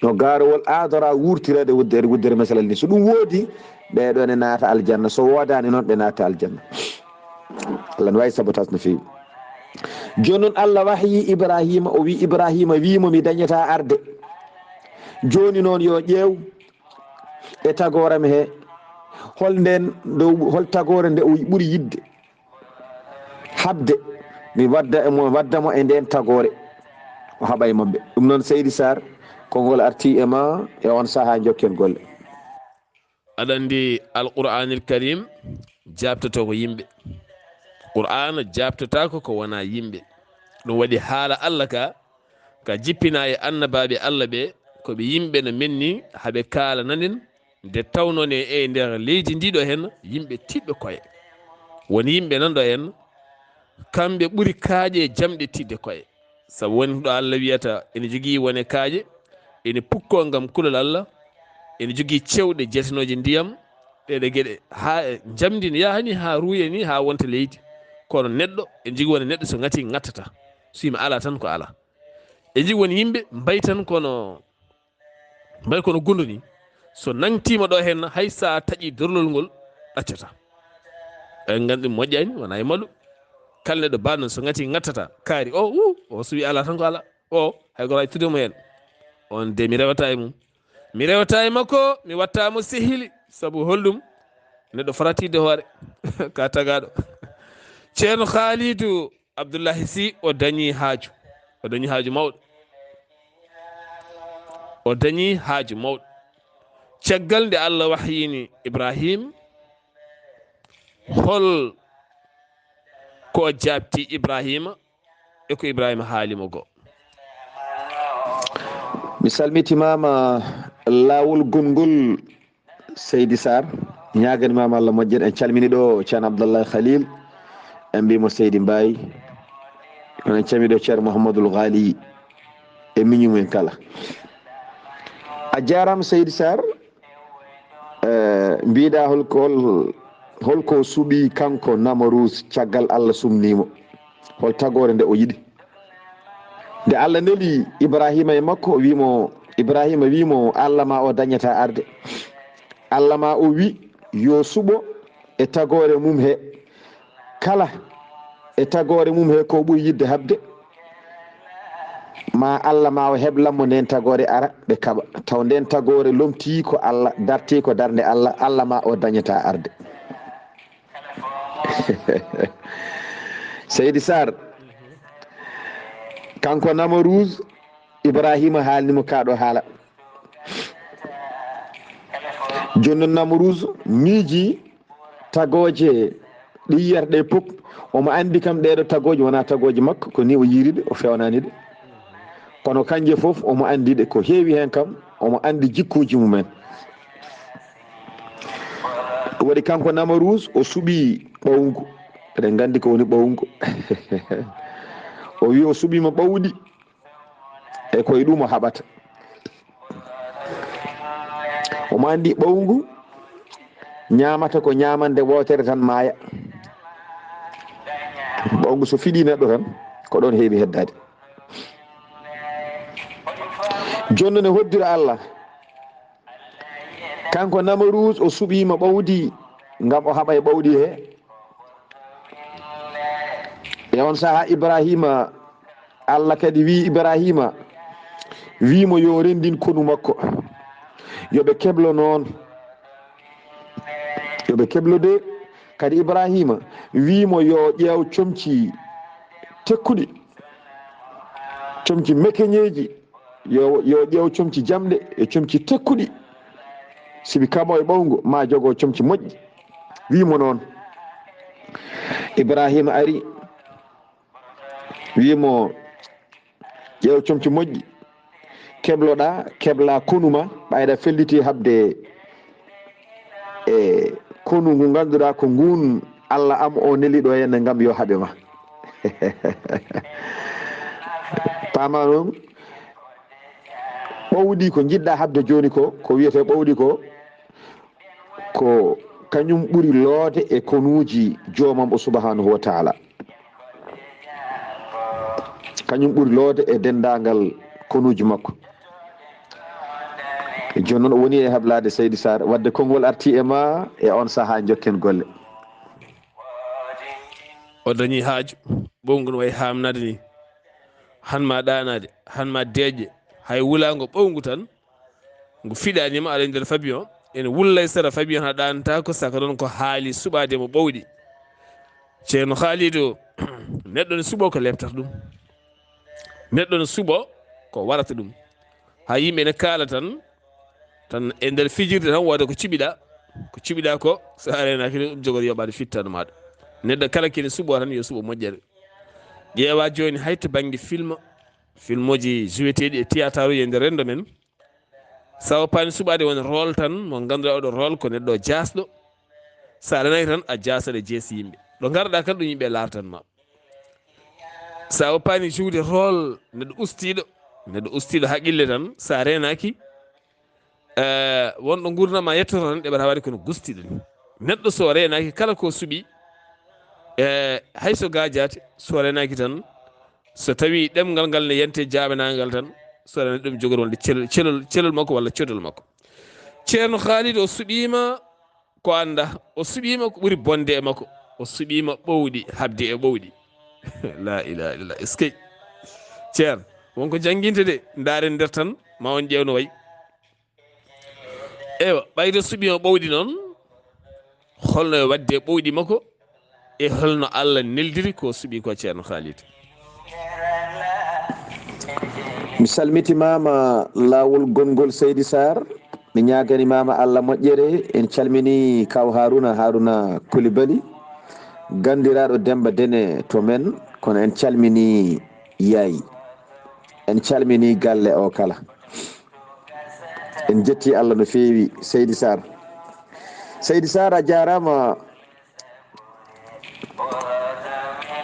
No gaaruwol aadora wuurtireede wuddere, wuddere mesalal ni. So ɗum woodi, ɓeeɗo ne naata aljanna. So woodaani noon, ɓe naata aljanna. Allah no waɗi sabotage no feewi. Jooni noon Allah wahyi Ibrahima, o wi Ibrahima, wi mo mi dañata arde. Jooni noon yo ƴeew e tagoore am he. Hol nden, dow, hol tagoore nde o ɓuri yiɗde? Haɓde mi wadda e mo, wadda mo e nden tagoore. O haɓa e maɓɓe. Ɗum noon Seydi Sarr, konngol arti e ma e on sahaa, njokken golle. Aɗa anndi Alqur'aanil Karim jaabtoto ko yimɓe. Qur'aana jaabtotaako ko wonaa yimɓe. Ɗum waɗi haala Allah ka, ka jippinaa e annabaaɓe Allah ɓe, ko ɓe yimɓe no men ni, haɓe kaalana nden, nde tawnoo ne e nder leydi ndi ɗo hen, yimɓe tiiɗɓe koye. Won yimɓe nan ɗo hen, kamɓe ɓuri kaaƴe e jamɗe tiiɗde koye. Sabu woni ɗo Allah wiyata ene jogii wone kaaƴe, ene pukkoo ngam kulol Allah, ene jogii cewɗe jeetenooje ndiyam, ɗeɗe geɗe, haa e njamndi ne yaha ni, haa ruuya ni, haa wonta leydi. Kono neɗɗo, ene jogii wone neɗɗo so ŋatii ŋattata. So yima alaa tan ko alaa. E jogii won yimɓe mbayi tan kono, mbayi kono gundu ni. So nangtiima ɗo hen, hay sa taƴi dorlol ngol, ɗaccata. En nganndi moƴƴani, wona e malu. Kala neɗɗo ba noon so ŋatii ŋattata, kaari o, wu, o so wi alaa tan ko alaa. O, hay goto hay tudde mo hen. On de mi rewata e mum. Mi rewata e makko, mi watta mo sehili. Sabu holɗum? Neɗɗo foti tiiɗde hoore. Ka tagaaɗo. Ceerno Khalidou Abdullahi Sy, o dañi haaju. O dañi haaju mawɗo. O dañi haaju mawɗo. Caggal nde Allah wahyini Ibrahim, hol ko jaabti Ibrahima? E ko Ibrahima haali mo goo. Mi salmitimaama laawol gonngol Seydi Sarr. Mi ñaaganimaama Allah moƴƴere. En calmini ɗo Ceerno Abdallah Khalil. En mbiimo Seydi Mbaye. Kono en calmini ɗo Ceerno Mouhamadoul Ghali. E miñum en kala. A jaaraama Seydi Sarr. Eh, mbiɗa holko, hol, holko suɓi kanko Namarus caggal Allah sumnimo? Hol tagoore nde o yiɗi? Nde Allah neli Ibrahima e makko, o wimo, Ibrahima wimo, Allah ma o dañata arde. Allah ma o wi, yo suɓo e tagoore mum he. Kala e tagoore mum he ko ɓuri yiɗde haɓde, ma Allah ma o heblan mo nden tagoore ara, ɓe kaɓa. Taw nden tagoore lomtii ko Allah, dartii ko darnde Allah, Allah ma o dañata arde. Seydi Sarr, kanko Namarus, Ibrahima haalni mo kaa ɗo haala. Jooni noon Namruus miiji tagooje ɗe yiyata ɗe pop. Omo anndi kam ɗeeɗo tagooje wonaa tagooje makko, ko ni o yiiri ɗe, o fewnani ɗe. Kono kanje fof omo anndi ɗe, ko heewi heen kam omo anndi jikkuuji mumen. Ɗum waɗi kanko Namruus o suɓi ɓawngu. Eɗen nganndi ko woni ɓawngu. O wi o suɓiima ɓawɗi. E koye ɗum o haɓata. Omo anndi ɓawngu ñaamata ko ñaamande wootere tan maaya. Ɓawngu so fiɗii neɗɗo tan, ko ɗoon heewi heddaade. Jooni noon e hoddira Allah, kanko Namruus o suɓiima ɓawdi ngam o haɓa e ɓawdi he. E on sahaa Ibraahiima, Allah kadi wii Ibraahiima, wii mo yo renndin konu makko. Yo ɓe keblo noon. Yo ɓe keblo de. Kadi Ibraahiima wii mo yo ƴeew comci tekkuɗi, comci mekeñeeji, yo, yo ƴeew comci jamɗe e comci tekkuɗi. Sibi kaɓo e ɓawngu, ma jogo comci moƴƴi. Wii mo noon. Ibraahiima ari, wii mo, ƴeew comci moƴƴi, kebloɗaa, keblaa konu ma, ɓayda felliti haɓde e konu ngu ngannduɗaa ko ngun Allah am o neli ɗo henne ngam yo haɓe ma. Pama noon, ɓowɗi ko njiɗɗaa haɓde jooni ko, ko wiyetee ɓowɗi ko, ko kañum ɓuri loode e konuuji joomam o subhanahu wa taala. Kañum ɓuri loode e denndaangal konuuji makko. Jooni noon o woni e hablaade Seydi Sarr, wadde konngol arti e ma e on sahaa njokken golle. O dañi haaju, ɓowngu no wayi haamnaade ni. Han ma ɗaanaade, han ma deeƴe, hay wulaango ɓowngu tan, ngu fiɗaaniima aɗa e nder fabion, ene wulla e sera fabion, a ɗaanataako, saka noon ko haali suɓaade mo ɓowɗi. Ceerno Haalidu, neɗɗo ne suɓoo ko leɓtata ɗum. Neɗɗo ne suɓoo ko warata ɗum. Haa yimɓe ne kaala tan, tan e nder fijirde tan wooda ko cuɓiɗaa, ko cuɓiɗaa ko, so a reenaaki ɗum, ɗum jogori yoɓaade fittaandu maaɗa. Neɗɗo kala kene suɓoo tan yo suɓo moƴƴere. Ƴeewa jooni hay to bannge film, filmuuji joueteeɗi e théâtre e nder renndo men, so a woppaani suɓaade won rôle tan mo ngannduɗaa oɗo rôle ko neɗɗo jaasɗo, so a reenaaki tan a jaasat e jees yimɓe. Ɗo ngarɗaa kan ɗum yimɓe laartan ma. So a woppaani joude rôle neɗɗo ustiiɗo, neɗɗo ustiiɗo haqille tan, so a reenaaki, eh, wonɗo nguurndam ma yettoto tan ɗeɓata waɗde kono gustiiɗo ni. Neɗɗo so reenaaki kala ko suɓi, eh, hay so gaajaate, so reenaaki tan, so tawi ɗemngal ngal ne yante jaaɓanaangal tan, so reenaaki ɗum jogori wonde celol, celol, celol makko walla codol makko. Ceerno Khalid o suɓiima ko annda, o suɓiima ko ɓuri bonde e makko, o suɓiima ɓowɗi, habde e ɓowɗi. La ilaha illallah, eskey. Ceerno, wonko jannginte de, ndaaren nder tan, ma on ƴeew no wayi. Eywa, ɓayde suɓiima ɓowɗi noon, holno e waɗde e ɓowɗi makko, e holno Allah neldiri ko suɓi ko Ceerno Khalid? Mi salmitimaama laawol gonngol Seydi Sarr, mi ñaaganimaama Allah moƴƴere. En calmini kaw Haruna, Haruna Koulibaly, ganndiraaɗo Demba Dene to men, kono en calmini Yaay. En calmini galle o kala. En jetti Allah no feewi, Seydi Sarr. Seydi Sarr, a jaaraama.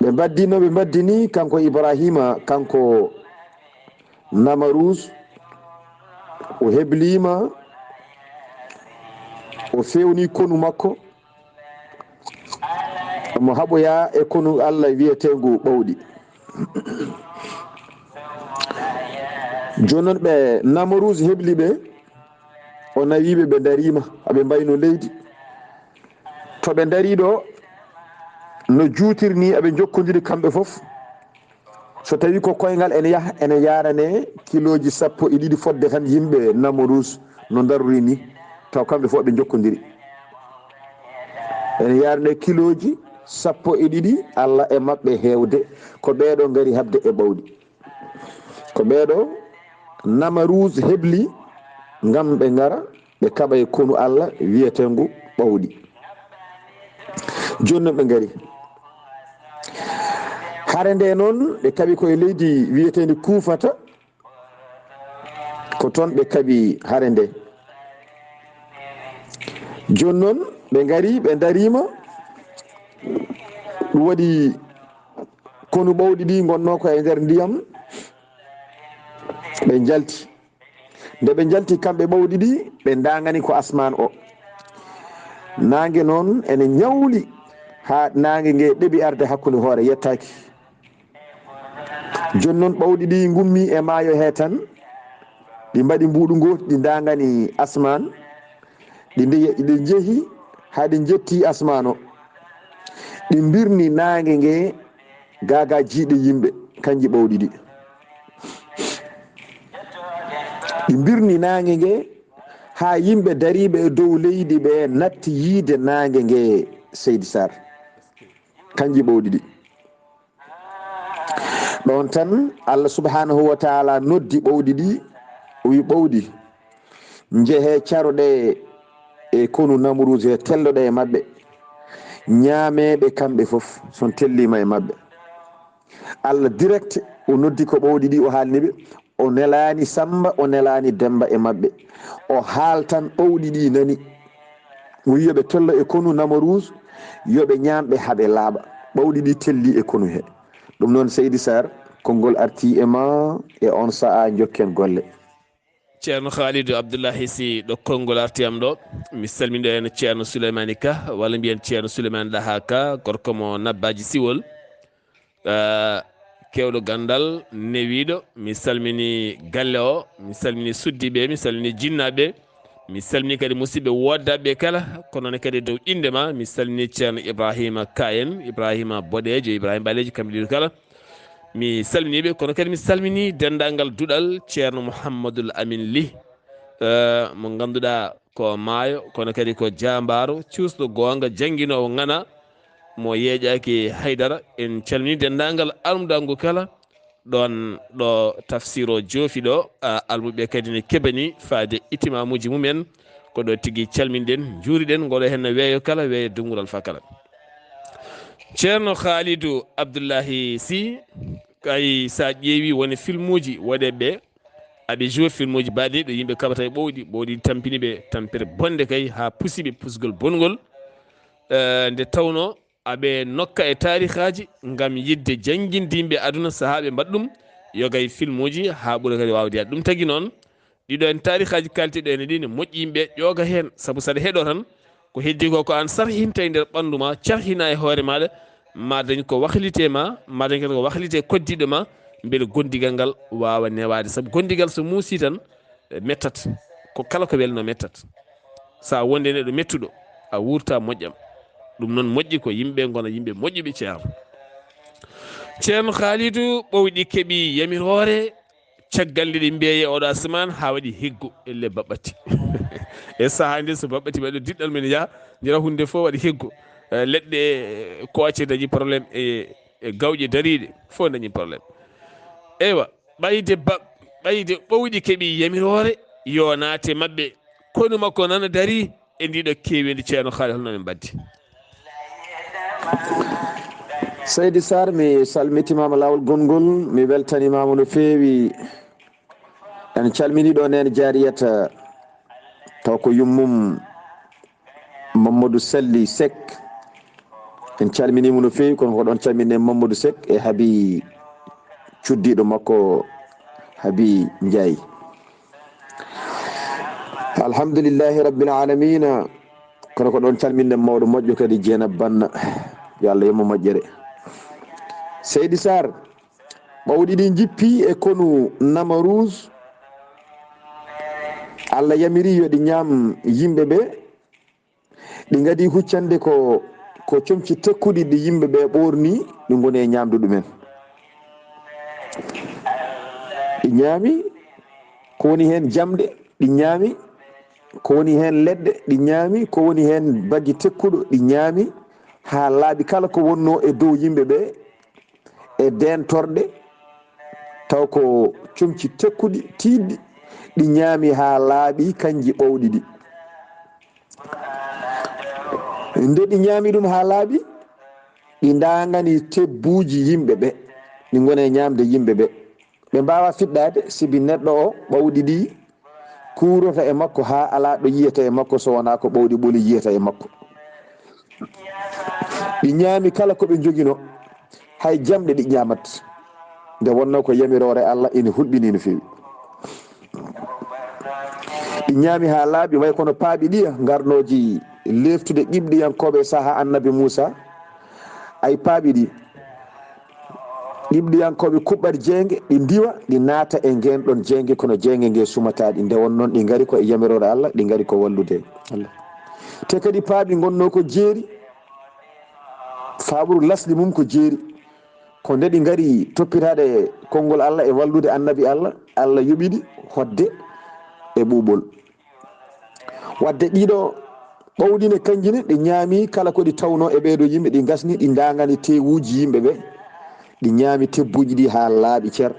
Ɓe mbaddino, ɓe mbaddini kanko Ibrahima, kanko Namarus, o hebliima, o fewni konu makko, omo haɓoyaa e konu Allah wiyeteengu ɓowɗi. Jooni noon ɓe Namarus hebli ɓe, o nawi ɓe, ɓe ndariima, aɓe mbayno leydi. To ɓe ndarii ɗo, no juutirnii, aɓe njokkondiri kamɓe fof. So tawii ko koyngal ene yaha, ene yaarane kilooji sappo e ɗiɗi fodde tan yimɓe Namarus no ndarori ni, taw kamɓe fof ɓe njokkondiri. Ene yaarane kilooji sappo e ɗiɗi, Allah e maɓɓe heewde, ko ɓeeɗo ngari haɓde e ɓowɗi. Ko ɓeeɗo Namarus hebli ngam ɓe ngara, ɓe kaɓa e konu Allah wiyeteengu ɓowɗi. Jooni noon ɓe ngari. Hare nde noon, ɓe kaɓi ko e leydi wiyeteendi Kuufata, ko toon ɓe kaɓi hare nde. Jooni noon, ɓe ngari, ɓe ndariima, ɗum waɗi konu ɓowɗi ɗi ngonnoo ko e nder ndiyam, ɓe njalti. Nde ɓe njalti kamɓe ɓowɗi ɗi, ɓe ndaangani ko asmaan o. Naange noon ene ñawli haa naange nge ɗeɓi arde hakkunde hoore, yettaaki. Jooni noon ɓowɗi ɗi ngummii e maayo hee tan, ɗi mbaɗi mbuuɗu ngooti, ɗi ndaangani asmaan, ɗi nde-, ɗi njehi haa ɗi njettii asmaan o. Ɗi mbirni naange nge gaa gaa jiiɗe yimɓe, kanji ɓowɗi ɗi. Ɗi mbirni naange nge haa yimɓe dariiɓe e dow leydi ɓe natti yiide naange nge, Seydi Sarr. Kanji ɓowɗi ɗi. Ɗoon tan, Allah subhanahu wa taala noddi ɓowɗi ɗi, o wi, "Ɓowɗi, njehee caroɗee e konu Namruus he, telloɗee e maɓɓe, ñaamee ɓe kamɓe fof, so on telliima e maɓɓe." Allah direct, o noddi ko ɓowɗi ɗi, o haalni ɓe, O nelaani Sammba, o nelaani Demmba e maɓɓe. O haaltan ɓawɗi ɗi nani. O wi'i yo ɓe tello e konu Namaruus, yo ɓe ñaam ɓe haa ɓe laaɓa. Ɓawɗi ɗi telli e konu he. Ɗum noon, Seydi Sarr, konngol artii e ma e oon sahaa, njokken golle. Ceerno Khalidou Abdoulahi Sy ɗo konngol arti am ɗo. Mi salmini ɗo heen Ceerno Souleymani Ka, walla mbiyen Ceerno Souleymani Ɗaha Ka, gorko mo Nabbaaji Siwol. Eh, keewɗo ganndal, newiiɗo. Mi salmini galle o, mi salmini suddiiɓe, mi salmini jinnaaɓe, mi salmini kadi musidɓe woddaaɓe kala, ko noon kadi dow innde ma, mi salmini Ceerno Ibrahima Ka en, Ibrahima Boɗeejo, Ibrahima Ɓaleejo, kamɓe ɗiɗo kala. Mi salminiiɓe, kono kadi mi salmini denndaangal duɗal Ceerno Mouhamadoul Amin Ly, eh, mo ngannduɗaa ko maayo, kono kadi ko jaambaaro, cuusɗo goonga, jannginoowo ŋana, mo yeeƴaaki haydara. En calmini denndaangal almudangu kala, ɗoon ɗo tafsir o joofi ɗo, a, almuɓe kadi ne keɓani faade itimaamuuji mumen. Ko ɗo tigi calminɗen, njuuriɗen, ngol heen no weeyo kala, weeyo dunngural fa kala. Ceerno Khalidou Abdoulahi Sy, kay, so a ƴeewi woni filmuuji waɗeeɓe, aɓe joué filmuuji baɗɗi ɗo yimɓe kaɓata e ɓowɗi, ɓowɗi tampini ɓe tampere bonde kay, haa pusi ɓe pusgol bongol. Eh, nde tawnoo aɓe nokka e taarihaaji ngam yiɗde jannginde yimɓe aduna, sahaa ɓe mbaɗa ɗum, yoga e filmuuji haa ɓura kadi waawde yaade. Ɗum tagi noon, ɗiɗo en taarihaaji kaalteɗo en ɗi ne moƴƴi yimɓe ƴooga heen, sabu saɗa heɗo tan, ko heddi ko, ko aan sarhinta e nder ɓanndu ma, carhina e hoore maaɗa, ma dañ ko wahlite ma, ma dañ kadi ko wahlite koddiiɗo ma, mbele gondigal ngal waawa newaade. Sabu gondigal so muusi tan, eh, mettat. Ko kala ko welno mettat. Sa wonde neɗɗo mettuɗo, a wuurta moƴƴam. Ɗum noon moƴƴi ko yimɓe ngona yimɓe moƴƴuɓe, Ceerno. Ceerno Khalidou, ɓowɗi keɓi yamiroore, caggal nde ɗi mbeeye oɗo asamaan haa waɗi heggu, elle baɓɓatti. E sahaa nde so baɓɓatti waɗi diɗɗal men yaha, njira huunde fof waɗi heggu. Eh, leɗɗe, eh, kooce dañi problème e, e gawƴe dariiɗe, fof dañi problème. Eywa, ɓayde ba-, ɓayde ɓowɗi keɓi yamiroore, yo naate maɓɓe. Konu makko nana darii e ndiɗo keeweendi Ceerno Khalidou, holno min mbaddi? Seydi Sarr, mi salmitimaama laawol gonngol, mi weltanimaama no feewi. En calmini ɗo neen Jariyata, taw ko yummum Mamadou Sally Seck. En calminiimo no feewi, kono ko ɗon calminen Mamadou Seck e Habi cuddiiɗo makko Habi Ndiaye. Alhamdulillahi rabbil alamina. Kono ko ɗon calminen mawɗo moƴƴo kadi Jeynaba Banna. Yo Allah yommo moƴƴere. Seydi Sarr, ɓawɗi ɗi njippi e konu Namaruus. Allah yamiri yo ɗi ñaam yimɓe ɓe. Ɗi ngadi huccande ko, ko comci tekkuɗi ɗi yimɓe ɓe ɓoorni, ɗi ngoni e ñaamdu ɗumen. Ɗi ñaami ko woni heen jamɗe, ɗi ñaami ko woni heen leɗɗe, ɗi ñaami ko woni heen bagi tekkuɗo, ɗi ñaami haa laaɓi kala ko wonnoo e dow yimɓe ɓe e deentorɗe, taw ko comci tekkuɗi, tiiɗɗi, ɗi ñaami haa laaɓi, kanji ɓawɗi ɗi. Nde ɗi ñaami ɗum haa laaɓi, ɗi ndaangani tebbuuji yimɓe ɓe, ɗi ngoni e ñaamde yimɓe ɓe. Ɓe mbaawaa fiɗɗaade, sibi neɗɗo o ɓawɗi ɗi kuurota e makko haa alaa ɗo yiyata e makko so wonaa ko ɓawɗi ɓoli yiyata e makko. Ɗi ñaami kala ko ɓe njoginoo, hay jamɗe ɗi ñaamat. Nde wonnoo ko yamiroore Allah, ina hulɓinii no feewi. Ɗi ñaami haa laaɓi, way kono paaɓi ɗiya ngarnooji leeftude qiɓɗiyankooɓe e sahaa Annabi Muusaa. Ay paaɓi ɗi, qiɓɗiyankooɓe kuɓɓat jeynge, ɗi ndiwa, ɗi naata e ngeen ɗon jeynge, kono jeynge nge sumataa ɗi. Nde won noon, ɗi ngari ko e yamiroore Allah, ɗi ngari ko wallude Allah. Te kadi paaɓi ngonnoo ko jeeri, faaɓuru lasli mum ko jeeri. Ko nde ɗi ngari toppitaade konngol Allah e wallude Annabi Allah, Allah yoɓi ɗi hoɗde e ɓuuɓol. Wadde ɗiɗo ɓawɗi ne, kanji ne, ɗi ñaami kala ko ɗi tawnoo e ɓeeɗo yimɓe, ɗi ngasni, ɗi ndaangani teewuuji yimɓe ɓe, ɗi ñaami tebbuuji ɗi haa laaɓi cer.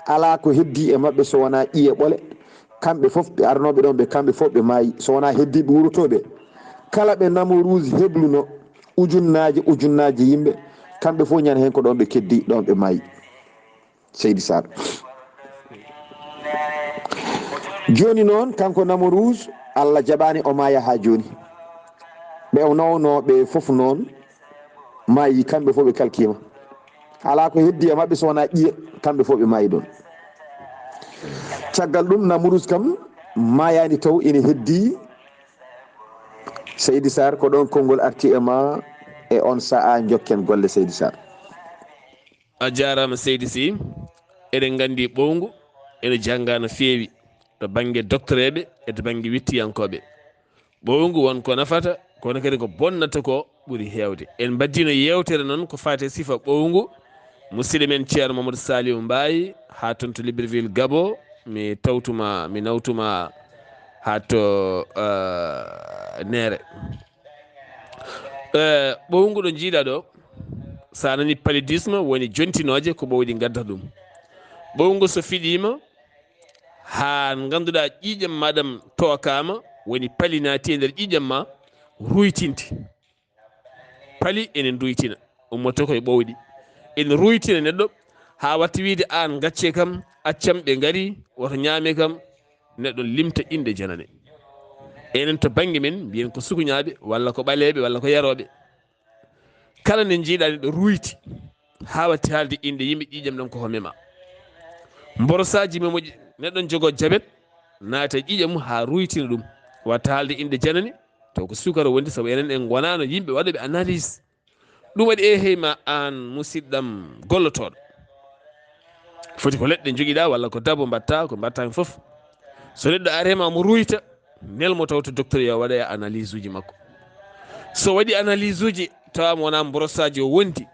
Alaa ko heddii e maɓɓe so wonaa ƴiye ɓole. Kamɓe fof ɓe arnooɓe ɗoon ɓe, kamɓe fof ɓe maayi, so wonaa heddii ɓe wurotooɓe. Kala ɓe Namuruusi heblunoo, ujunnaaje, ujunnaaje yimɓe, kamɓe fof ñande heen ko ɗoon ɓe keddii, ɗoon ɓe maayi. Seydi Sarr. Jooni noon, kanko Namruus, Allah jaɓaani o maaya haa jooni. Ɓe o nawno ɓe fof noon maayi, kamɓe fof ɓe kalkiima. Alaa ko heddii e maɓɓe so wonaa ƴiye, kamɓe fof ɓe maayi ɗoon. Caggal ɗum, Namruus kam maayaani taw, ina heddii. Seydi Sarr, ko ɗoon konngol arti e ma e on sa'a, njokken golle, Seydi Sarr. A jaaraama, Seydi Sy. Eɗen nganndi ɓowngu ene janngaa no feewi to bannge doktoreeɓe e to bannge wittiyankooɓe. Ɓowngu won ko nafata, kono kadi ko bonnata ko ɓuri heewde. En mbaddino yeewtere noon ko faati e sifa ɓowngu. Musidɗo men Ceerno Mamadou Saliou Mbaye, haa toon to Libreville, Gabon, mi tawtuma, mi nawtuma haa to, eh, Neere. Eh, ɓowngu ɗo njiiɗa ɗo, so a nani paludisme, woni jontinooje ko ɓowɗi ngadda ɗum. Ɓowngu so fiɗiima, haa ngannduɗaa ƴiiƴam ma ɗam tookaama, woni pali naati e nder ƴiiƴam ma, ruytinte. Pali ene nduytina, ummoto koye ɓowɗi. Ene ruytina neɗɗo, haa watta wiide aan gacce kam, accam ɓe ngari, woto ñaame kam, neɗɗo limta inɗe janane. Enen to bannge men, mbiyen ko sukuñaaɓe, walla ko ɓaleeɓe, walla ko yarooɓe. Kala nde njiiɗaa neɗɗo ruyti, haa watti haalde inɗe yimɓe, ƴiiƴam ɗam koko mema. Mborosaaji memoji, neɗɗo jogo jabet, naata e ƴiiƴam mum haa ruytina ɗum. Watta haalde inɗe janane, taw ko sukara wondi, sabu enen en ngonaano yimɓe waɗuɓe analyse. Ɗum waɗi, e hey ma aan musidɗam gollotooɗo. Foti ko leɗɗe njogiɗaa walla ko dabo mbatta, ko mbatta heen fof. So neɗɗo arema mo ruyta, nel mo taw to docteur yo waɗa e analyse uji makko. So waɗi analyse uji tawa mo wona mborosaaji o wondi,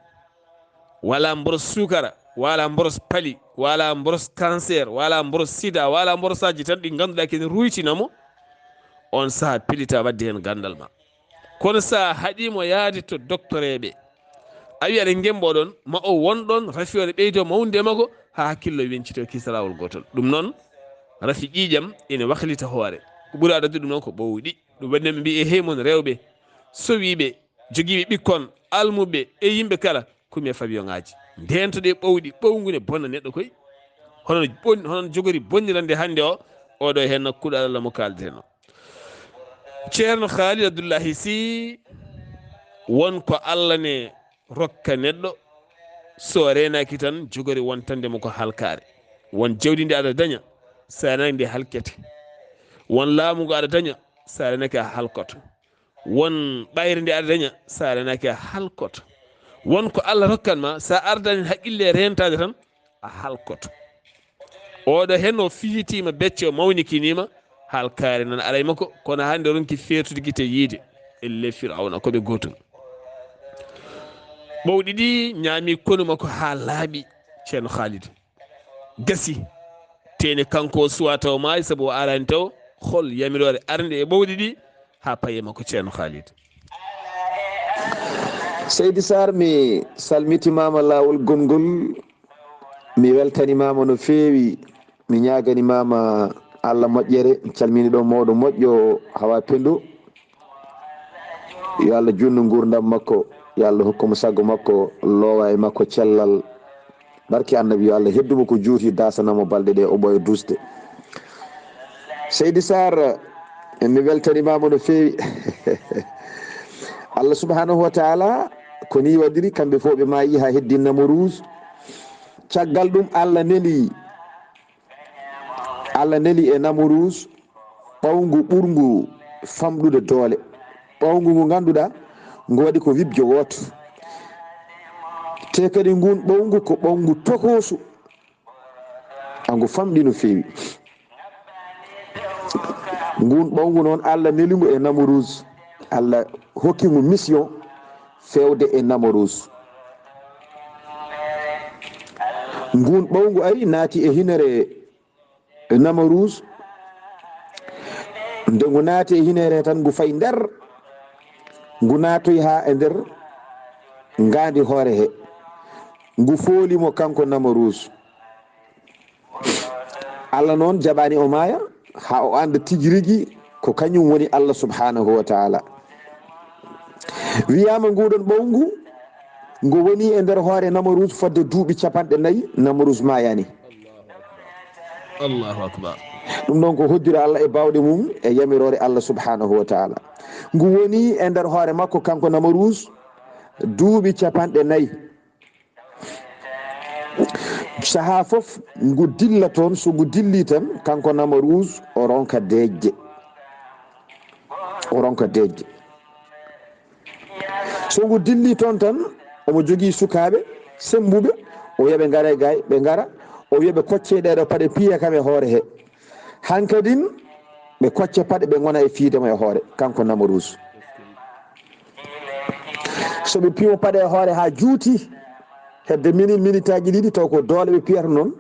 wala mboros sukara, wala mboros pali, wala mboros cancer, wala mboros sida, wala mborosaaji tan ɗi ngannduɗaa kene ruytina mo, on saha pilita waɗde heen ganndal ma. Kono so a haɗii mo yahde to doktoreeɓe, a wiya aɗa ngembo ɗon, ma o won ɗon, rafi o ne ɓeydo mawnde makko, haa hakkillo wencito kisa laawol gootol. Ɗum noon, rafi ƴiiƴam ene waklita hoore. Ko ɓuri adadu ɗum noon ko ɓowɗi. Ɗum waɗi ɓe mbiyi, e hey mon rewɓe, sowiiɓe, jogiiɓe ɓikkon, almuɓe e yimɓe kala, kumi e fabiyoŋaaji. Ndeentoɗe ɓowɗi, ɓowngu ne bonna neɗɗo koy. Hono bon-, hono jogori bonnirande hannde o, oɗo heen nokkuɗo Allah mo kaaldireno. Ceerno Khalid Abdullahi Sy, won ko Allah ne rokka neɗɗo, so reenaaki tan jogori wontande mo ko halkaare. Won jawdi ndi aɗa daña, so a reenaaki ndi halkete. Won laamu ngu aɗa daña, so a reenaaki a halkoto. Won ɓayre nde aɗa daña, so a reenaaki a halkoto. Won ko Allah rokkan ma, so a ardaani haqqille reentaade tan, a halkoto. Oɗo heen o fiyitiima becce, o mawnikiniima, halkaare nan aray makko, kono hannde ronki feetude gite yiide. Elle Firawna, ko ɓe gootum. Ɓowɗi ɗi ñaami konu makko haa laaɓi, Ceerno Khalid. Gasi, teeni kanko o suwa taw maayi, sabu o araani taw hol yamiroore arnde e ɓowɗi ɗi haa paye makko, Ceerno Khalid. Seydi Sarr, mi salmitimaama laawol gonngol, mi weltanimaama no feewi, mi ñaaganimaama Allah moƴƴere, mi calmini ɗo mawɗo moƴƴo Hawa Pendo. Yo Allah juutnu nguurndam makko, yo Allah hokku mo sago makko, loowa e makko cellal. Barke Annabi, yo Allah heddu mo ko juuti, daasana mo balɗe ɗe, o ɓooya duusde. Seydi Sarr, mi weltanimaama no feewi. Allah subhanahu wa taala ko ni waɗiri, kamɓe fof ɓe maayi haa heddi Namruus. Caggal ɗum Allah neli, Allah neli e Namruus ɓawngu ɓurngu famɗude doole. Ɓawngu ngu ngannduɗaa ngu waɗi ko wibjo wooto. Te kadi ngun ɓawngu ko ɓawngu tokoosu. A ngu famɗi no feewi. Ngun ɓawngu noon, Allah neli ngu e Namruus. Allah hokki ngu mission feewde e Namruus. Ngun ɓawngu ari naati e hinere Namruus. Nde ngu naati e hinere tan, ngu fayi nder, ngu naatoyi haa e nder ngaandi hoore he. Ngu fooli mo kanko Namruus. Allah noon jaɓaani o maaya, haa o annda tigi rigi ko kañum woni Allah subhanahu wa taala. Wiyaama nguɗon ɓawngu, ngu woni e nder hoore Namruus fodde duuɓi capanɗe nayi, Namruus maayaani. Allahu akbar. Ɗum ɗon ko hoddiro Allah e baawɗe mum e yamiroore Allah subhanahu wa taala. Ngu woni e nder hoore makko kanko Namaruus duuɓi capanɗe nayi. Sahaa fof ngu dilla toon, so ngu dilli tan, kanko Namaruus o ronka deeƴde. O ronka deeƴde. So ngu dilli toon tan, omo jogii sukaaɓe semmbuɓe, o wiya ɓe ngara e gaay, ɓe ngara, o wiya ɓe koccee ɗeeɗo paɗe piya kam e hoore he. Hankadin ɓe kocca paɗe, ɓe ngona e fiide mo e hoore, kanko Namaruus. So ɓe pimo paɗe e hoore haa juuti, hedde minit, minitaaji ɗiɗi, taw ko doole ɓe piyata noon.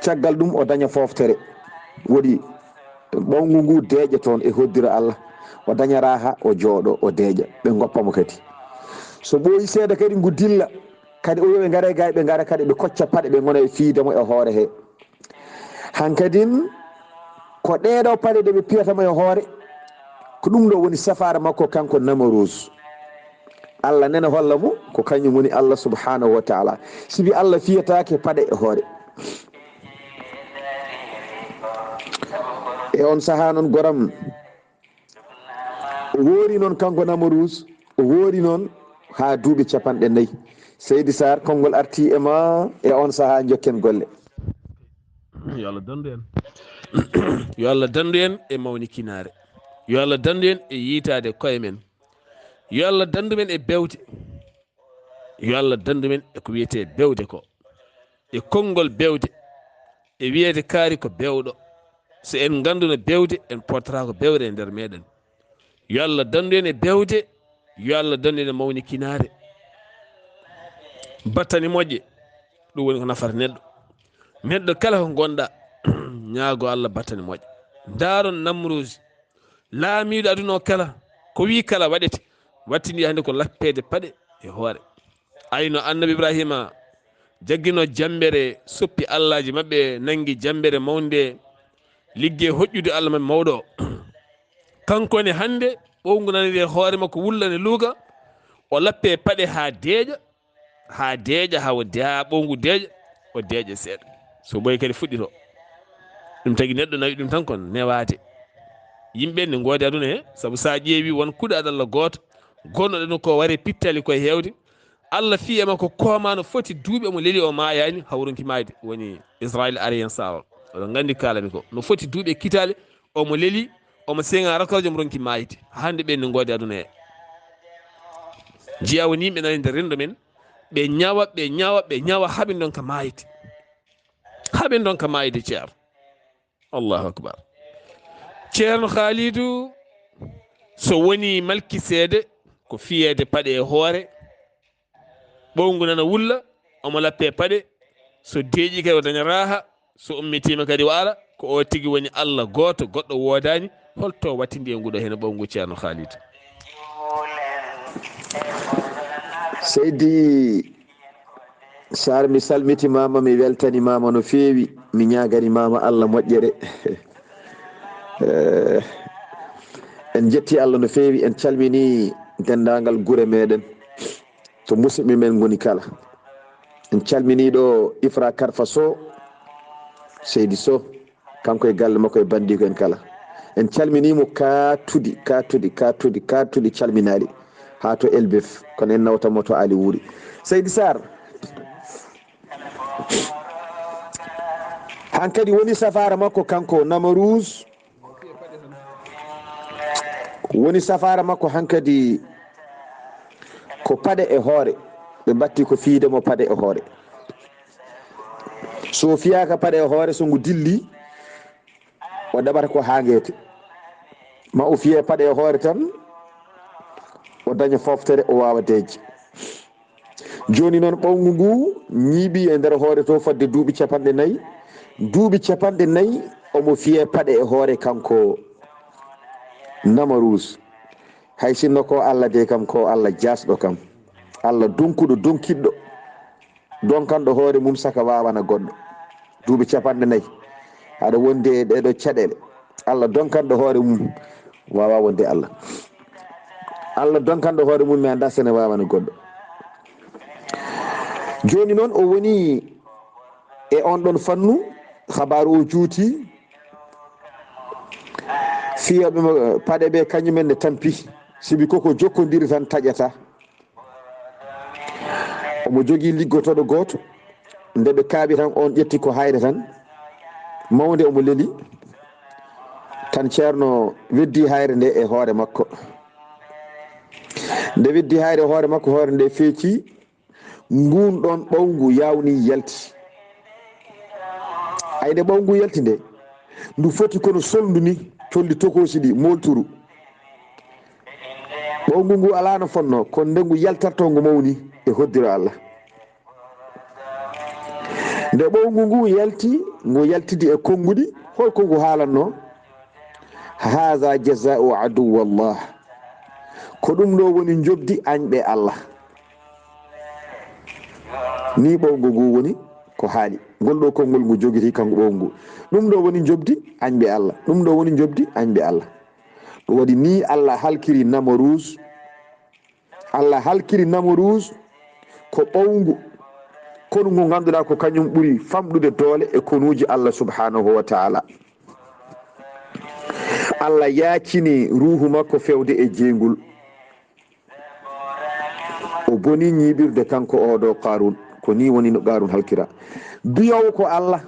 Caggal ɗum o daña fooftere. Woɗi ɓawngu ngu deeƴa toon e hoddiro Allah. O daña raaha, o jooɗo, o deeƴa. Ɓe ngoppa mo kadi. So ɓooyi seeɗa kadi ngu dilla. Kadi o wiya ɓe ngara e gaay, ɓe ngara kadi ɓe kocca paɗe, ɓe ngona e fiide mo e hoore he. Hankadin ko ɗeeɗo paɗe ɗe ɓe piyata mo e hoore, ko ɗum ɗo woni safaara makko kanko Namaruus. Allah nene holla mo ko kañum woni Allah subhanahu wa taala. Sibi Allah fiyataake paɗe e hoore. E on sahaa noon goram o woori noon kanko Namaruus, o woori noon haa duuɓi capanɗe nayi. Seydi Saar, konngol arti e ma e on sahaa, njokken golle. Yo Allah dandu en. Yo Allah dandu en e mawnikinaare. Yo Allah dandu en e yiitaade koye men. Yo Allah dandu men e bewte. Yo Allah dandu men e ko wiyetee bewde ko. E konngol bewde. E wiyeede kaari ko bewɗo. So en ngannduno bewde, en pottata ko bewde e nder meɗen. Yo Allah dandu en e bewde. Yo Allah dandu en e mawnikinaare. Battane moƴƴe. Ɗum woni ko nafata neɗɗo. Neɗɗo kala ko ngonɗa, ñaago Allah battane moƴƴe. Ndaaron Namruusi, laamiiɗo aduna o kala, ko wii kala waɗete, wattindi hannde ko lappeede paɗe e hoore. Ayno annabi Ibrahima jaggino jammbere, soppi allaaji maɓɓe, nanngi jammbere mawnde, liggey hoƴƴude Allah maɓɓe mawɗo o. Kanko ne hannde, ɓowngu naniri e hoore makko, wulla ne luuka, o lappe paɗe haa deeƴa, haa deeƴa, haa o de-, haa ɓowngu deeƴa, o deeƴa seeɗa. So ɓooyi kadi fuɗɗito. Ɗum tagi neɗɗo nawi ɗum tan kon newaade. Yimɓe ne ngoodi aduna he, sabu so a ƴeewi won kuɗaaɗo Allah gooto, gonnoɗo ɗum ko ware pittali koye heewde. Allah fii e makko kooma no foti duuɓi omo leli o maayaani, hawronki maayde. Woni Israayiil ari heen saawal. Oɗon nganndi kaalami ko. No foti duuɓi e kitaale, omo leli, omo seŋa rakooje, omo ronki maayde. Hannde ɓen ne ngoodi aduna he. Jeyaa woni yimɓe nani nder renndo men, ɓe ñawa, ɓe ñawa, ɓe ñawa, haa ɓe ndonka maayde. Haa ɓe ndonka maayde, Ceerno. Allahu akbar. Ceerno Haalidu, so woni malki seede, ko fiyeede paɗe e hoore, ɓowngu nana wulla, omo lappe paɗe, so deeƴi kadi o daña raaha, so ummitiima kadi o ara, ko o tigi woni Allah gooto, goɗɗo woodaani. Holto wattindi e nguɗo heen ɓowngu, Ceerno Haalidu? Seydi Saar, mi salmitimaama, mi weltanimaama no feewi, mi ñaagani maama Allah moƴƴere. Eh, en jetti Allah no feewi, en calmini denndaangal gure meɗen, to musidɓe men ngoni kala. En calmini ɗo Ifra Karfa Sow, Seydi Sow, kanko e galle makko e banndiiko en kala. En calmini mo kaatudi, kaatudi, kaatudi, kaatudi calminaali haa to Elbef, kono en nawta mo to Ali Wuri. Seydi Saar, hankadi woni safaara makko kanko Namaruus, woni safaara makko hankadi ko paɗe e hoore, ɓe mbatti ko fiyde mo paɗe e hoore. So fiyaaka paɗe e hoore, so ngu dilli, o ɗaɓata ko haa ngeete. Ma o fiye paɗe e hoore tan, o daña fooftere, o waawa deeƴde. Jooni noon, ɓowngu ngu ñiiɓi e nder hoore to fodde duuɓi capanɗe nayi. Duuɓi capanɗe nayi, omo fiye paɗe e hoore kanko Namaruus. Hay sinno ko Allah de kam, ko Allah jaasɗo kam, Allah donkuɗo, donkiɗɗo, donkanɗo hoore mum saka waawana goɗɗo. Duuɓi capanɗe nayi, aɗa wondi e ɗeeɗo caɗeele. Allah donkanɗo hoore mum, waawa wonde Allah. Allah donkanɗo hoore mum, mi anndaa so ene waawana goɗɗo. Jooni noon, o woni e on ɗon fannu, habaaru o juuti, Fiyooɓe mo paɗe ɓe, kañumen ne tampi, sibi koko jokkondiri tan taƴata. Omo jogii liggotooɗo gooto. Nde ɓe kaaɓi tan, oon ƴetti ko hayre tan mawnde, omo leli tan. Ceerno weddi hayre nde e hoore makko. Nde weddi hayre e hoore makko, hoore nde feeci, nguun ɗoon ɓawngu yawni yalti. Ay, nde ɓawngu yalti nde, ndu foti kono solndu ni, colli tokoosi ɗi, moolturu. Ɓawngu ngu alaa no fotnoo, kono nde ngu yaltartoo ngu mawni e hoddiro Allah. Nde ɓawngu ngu yalti, ngu yaltidi e konnguɗi, hol ko ngu haalannoo? "Haza jaza'u aduwallah." Ko ɗum ɗo woni njoɓdi añɓe Allah. Ni ɓawngu ngu woni ko haali. Ngol ɗo konngol ngu jogiti kanko ɓawngu ngu. "Ɗum ɗo woni njoɓdi añɓe Allah. Ɗum ɗo woni njoɓdi añɓe Allah." Ɗum waɗi ni Allah halkiri Namarus. Allah halkiri Namarus ko ɓawngu, konu ngu ngannduɗaa ko kañum ɓuri famɗude doole e konuuji Allah subhanahu wa ta'ala. Allah yaacini ruuhu makko fewde e jeyngol. O boni ñiiɓirde kanko oo ɗo Qarun. Ko ni woni no Qarun halkira. Biyoowo ko Allah,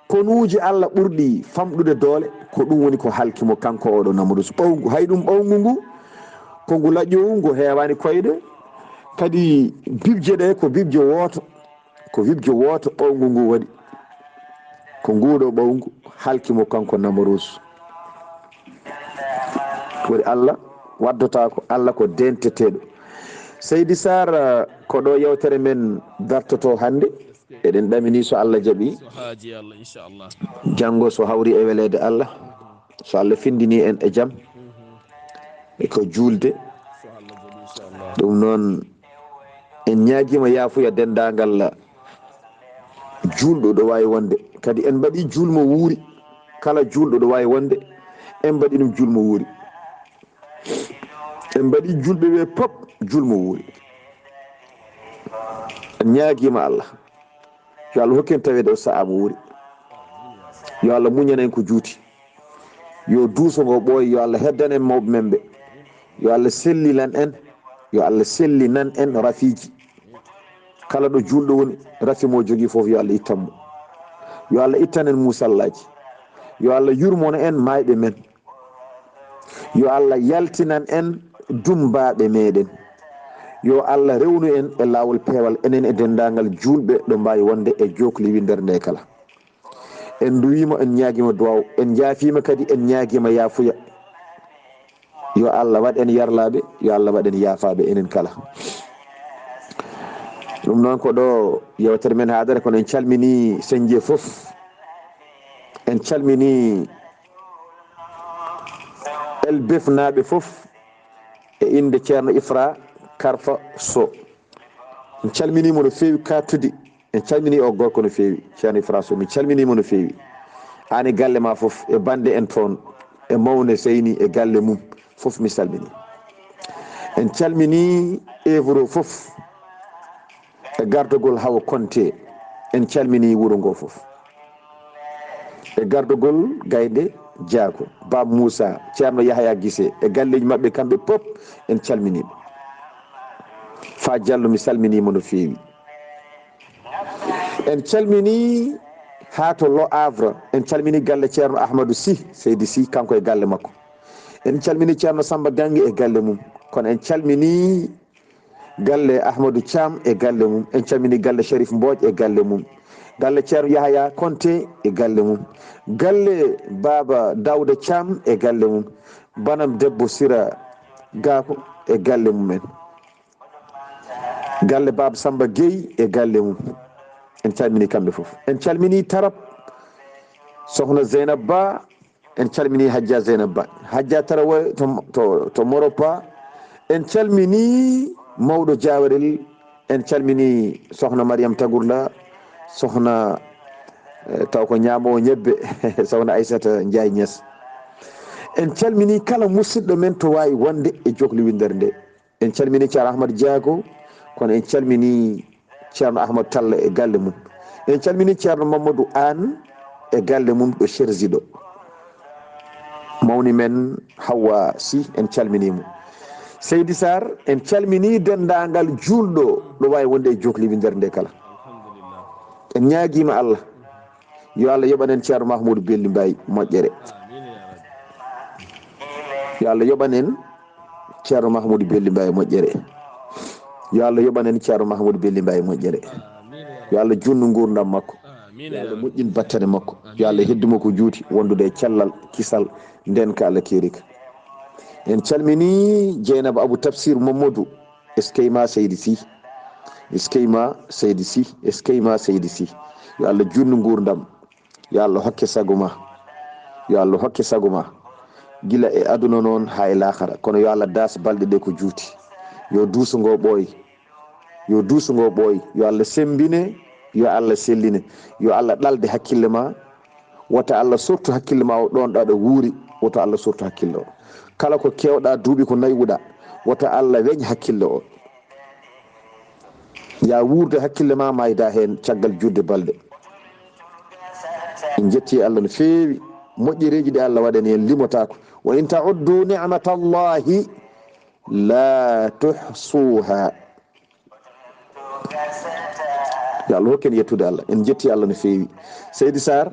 konuuji Allah ɓurɗi famɗude doole, ko ɗum woni ko halki mo kanko oo ɗo Namrus. Ɓawngu, hay ɗum ɓawngu ngu, ko ngu laƴƴowu, ngu heewaani koyɗe, kadi bibje ɗe ko bibje wooto, ko bibje wooto ɓawngu ngu waɗi. Ko ngu ɗo ɓawngu halki mo kanko Namrus. Woni Allah waddotaako, Allah ko denteteeɗo. Seydi Sarr, ko ɗo yewtere men dartoto hannde. Eɗen ɗamini so Allah jaɓi. So haaji Allah, inchallah. Janngo so hawri e weleede Allah, so Allah findini en e jam, e ko juulde. So Allah jaɓi, inchallah. Ɗum noon, en ñaagiima yaafuya denndaangal juulɗo ɗo waawi wonde. Kadi en mbaɗi juulmo wuuri. Kala juulɗo ɗo waawi wonde, en mbaɗi ɗum juulmo wuuri. En mbaɗi juulɓe ɓe pop juulmo wuuri. En ñaagiima Allah. Yo Allah hokku en taweede o sahaa mo wuuri. Yo Allah muñan en ko juuti. Yo duuso ngo ɓooyi, yo Allah heddan en mawɓe men ɓe. Yo Allah sellinan en, yo Allah sellinan en rafiiji. Kala ɗo juulɗo woni, rafi mo jogii fof, yo Allah ittan mo. Yo Allah ittan en muusallaaji. Yo Allah yurmono en maayɓe men. Yo Allah yaltinan en dummbaaɓe meɗen. Yo Allah rewnu en e laawol peewal, enen e denndaangal juulɓe ɗo mbaawi wonde e jookli winndere nde kala. En nduwiima, en ñaagiima duwaaw, en njaafiima kadi, en ñaagiima yaafuya. Yo Allah waɗ en yarlaaɓe, yo Allah waɗ en yaafaaɓe enen kala. Ɗum noon ko ɗo yewtere men haadata, kono en calminii Senje fof. En calminii Elbefnaaɓe fof e innde Ceerno Ifra Karfa Sow. En calminii mo no feewi, Kattudi. En calminii o gorko no feewi, Ceerno Ifra Sow. Min calminii mo no feewi. Aan e galle ma fof, e bannde en toon, e mawne Seyni e galle mum, fof mi salminii. En calminii Evro fof, e gardagol Hawa Konte. En calminii wuro ngo fof. E gardagol Gaynde Jaago, Baaba Muusa, Ceerno Yahaya Gise, e galleeji maɓɓe kamɓe pop, en calminii ɓe. Fa Jallo, mi salminii mo no feewi. En calminii haa to Le Havre, en calminii galle Ceerno Ahmadou Sy, Seydi Sy, kanko e galle makko. En calminii Ceerno Samba Gange e galle mum, kono en calminii galle Ahmadou Thiam e galle mum. En calminii galle Cherif Mbodj e galle mum. Galle Ceerno Yahaya Konte e galle mum. Galle Baaba Dawda Thiam e galle mum. Banam debbo Sira Gako e galle mum en. Galle Baaba Samba Gueye e galle mum. En calminii kamɓe fof. En calminii Tarab, Sohna Zeynab Ba, en calminii Hajja Zeynab Ba, Hajja Taraway to, to, to Moropa. En calminii mawɗo Jaawerel, en calminii Sohna Mariam Tagurla, Sohna, eh, taw ko ñaamoowo ñebbe, Sohna Aissata Ndiaye Niass. En calminii kala musidɗo men to waawi wonde e jookli winndere nde. En calminii Ceerno Ahmad Jaago, kono en calminii Ceerno Ahmad Talla e galle mum. En calminii Ceerno Mamadou Aan e galle mum ɗo Cherzi ɗo. Mawni men Hawwa Sy, en calminii mo. Seydi Sarr, en calminii denndaangal juulɗo ɗo waawi wonde e jokliiɓe nder nde kala. En ñaagiima Allah, yo Allah yoɓan en Ceerno Mahmoudou Belli Mbaye moƴƴere. Yo Allah yoɓan en Ceerno Mahmoudou Belli Mbaye moƴƴere. Yo Allah yoɓan en Ceerno Mahmoudou Belli Mbaye moƴƴere. Yo Allah juutnu nguurndam makko. Yo Allah moƴƴin battane makko. Yo Allah heddu mo ko juuti, wondude e cellal, kisal, ndeenka Allah keeri ka. En calminii Jeynaba Abou Tafsir Mamadou. Eskey ma Seydi Sy. Eskey ma Seydi Sy. Eskey ma Seydi Sy. Yo Allah juutnu nguurndam. Yo Allah hokke sago ma. Yo Allah hokke sago ma. Gila e aduna noon haa e laakara. Kono yo Allah daas balɗe ɗe ko juuti. Yo duuso ngo ɓooy. Yo duuso ngo ɓooy. Yo Allah semmbine. Yo Allah selline. Yo Allah ɗalde hakkille ma. Wota Allah sortu hakkille ma o ɗoon ɗo aɗa wuuri. Wota Allah sortu hakkille o. Kala ko keewɗa duuɓi ko naywuɗa. Wota Allah weñ hakkille o. Ya wuurde hakkille ma, mayda heen caggal juutde balɗe. En njetti Allah no feewi. Moƴƴereeji ɗi Allah waɗani en limotaako. "Wa in ta'uddu ni'matallahi la tuhsuha." Yo Allah hokku en yettude Allah. En njetti Allah no feewi. Seydi Sarr,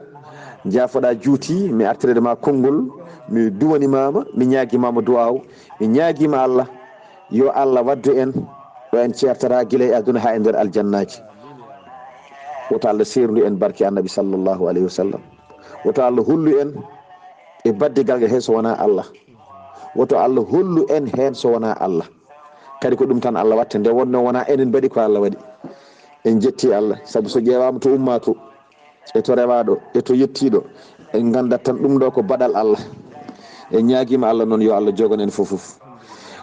njaafoɗa juuti, mi artirede ma konngol, mi duwanimaama, mi ñaagimaama duwaaw, mi ñaagiima Allah, yo Allah waddu en ɗo en ceertata gila e aduna haa e nder aljannaaji. Woto Allah seerndu en barke Annabi sallallahu alayhi wa sallam. Woto Allah hollu en e baddigal ngal hay so wonaa Allah. Woto Allah hollu en heen so wonaa Allah. Kadi ko ɗum tan Allah watta, nde wonno wonaa enen mbaɗi ko Allah waɗi. En njetti Allah, sabu so ƴeewaama to ummaa to, e to rewaa ɗo, e to yettii ɗo, en nganndat tan ɗum ɗo ko baɗal Allah. En ñaagiima Allah noon yo Allah jogon en fof fof.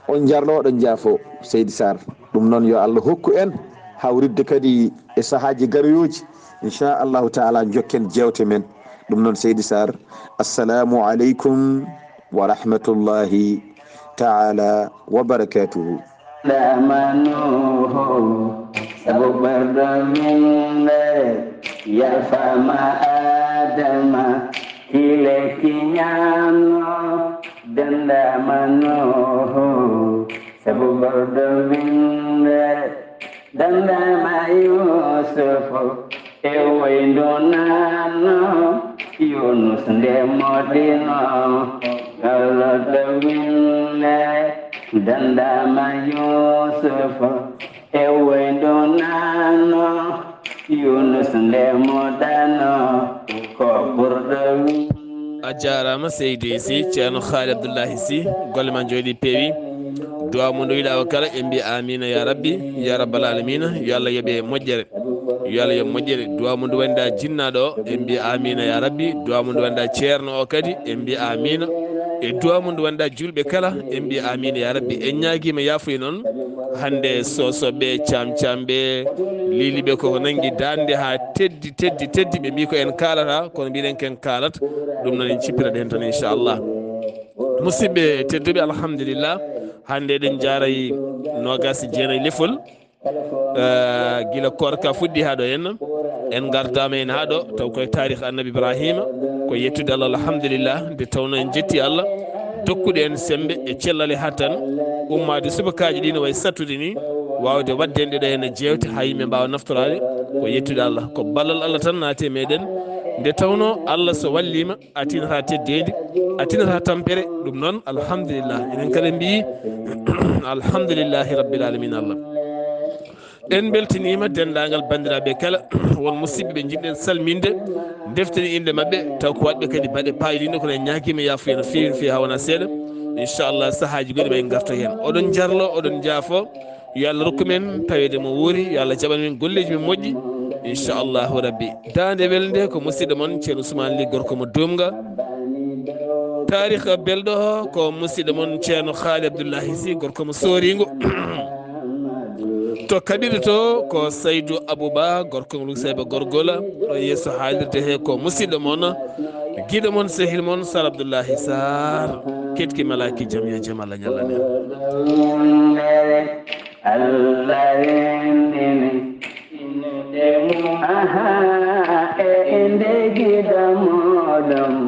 On njarlo, oɗon njaafo Seydi Sarr. Ɗum noon yo Allah hokku en hawritde kadi e sahaaji garoyooji. Inchallahu taala jokken jeewte men. Ɗum noon Seydi Sarr, assalamu aleykum wa rahmatullahi taala wa barakatuhu. Damanuhu, sabu ɓerɗo winde, yalfama Adama, kile kiñano, dendamanuhu, sabu ɓerɗo winde, dendama Yusufu, e wayndo nano, Yunus nde modino, galoto winde, dendama Yusufu, e wayndo nano, Yunus nde modano, ko ɓurɗo winde. A jaaraama Seydi Sy, Ceerno Haali Abdullahi Sy, golle ma njooɗi peewi. Duwaaw mo nduwiɗaa o kala, en mbi amiina ya rabbi, ya rabbal aalamiina. Yo Allah yoɓe moƴƴere. Yo Allah yoɓ moƴƴere. Duwaaw mo nduwanɗaa jinnaaɗo o, en mbi amiina ya rabbi. Duwaaw mo nduwanɗaa ceerno o kadi, en mbi amiina. E duwaaw mo nduwanɗaa juulɓe kala, en mbi amiina ya rabbi. En ñaagiima yaafuya noon. Hannde Sosoɓe, Caamcaamɓe, Liiliɓe, koko nanngi daande haa teddi, teddi, teddi. Ɓe mbi ko en kaalata, kono mbiɗen ko en kaalata. Ɗum noon en cippirata heen tan, inchallah. Musidɓe tedduɓe, alhamdulillah. Hannde eɗen njaaray noogaas e jeenayi lefol. Eh, gila koorka fuɗɗi haa ɗo henna. En ngardaama heen haa ɗo, taw koye taarih Annabi Ibrahima. Ko yettude Allah, alhamdulillah. Nde tawno en njetti Allah, dokkuɗo en semmbe e cellal e hattan, ummaade subakaaji ɗi no wayi sattude ni, waawde waɗde en ɗeɗo henna jeewte haa yimɓe mbaawa naftoraade. Ko yettude Allah, ko ballal Allah tan naati e meɗen. Nde tawno Allah so walliima, a tinata teddeendi, a tinata tampere. Ɗum noon, alhamdulillah. Enen kala mbiyi, alhamdulillahi rabbil alamin Allah. En mbeltiniima denndaangal banndiraaɓe kala, won musidɓe ɓe njiɗɗen salminde, ndeftini innde maɓɓe, taw ko waɗɓe kadi baɗe paayɗiino, kono en ñaagiima yaafuya no feewi, no feewi haa wona seeɗa. Inchallah, sahaaji goɗɗi ma en ngarto heen. Oɗon njarlo, oɗon njaafo. Yo Allah rokku men taweede mo wuuri, yo Allah jaɓan men golleeji men moƴƴi, inchallahu rabbi. Daande welnde ko musidɗo mon Ceerno Ousmane Ly, gorko mo Duumga. Taarih belɗo ko musidɗo mon Ceerno Haali Abdullahi Sy, gorko mo Sooringo. To kaɓirɗe to ko Saydu Abouba, gorko mo Luusayba Gorgola. Ɗo yeeso haalirde he ko musidɗo mon, giɗo mon, sehil mon, Sar Abdullahi Sarr. Ketki malaaki jam, yo jam Allah ñallan en. Allah renndini innde mum, aha, e innde giɗo moɗon.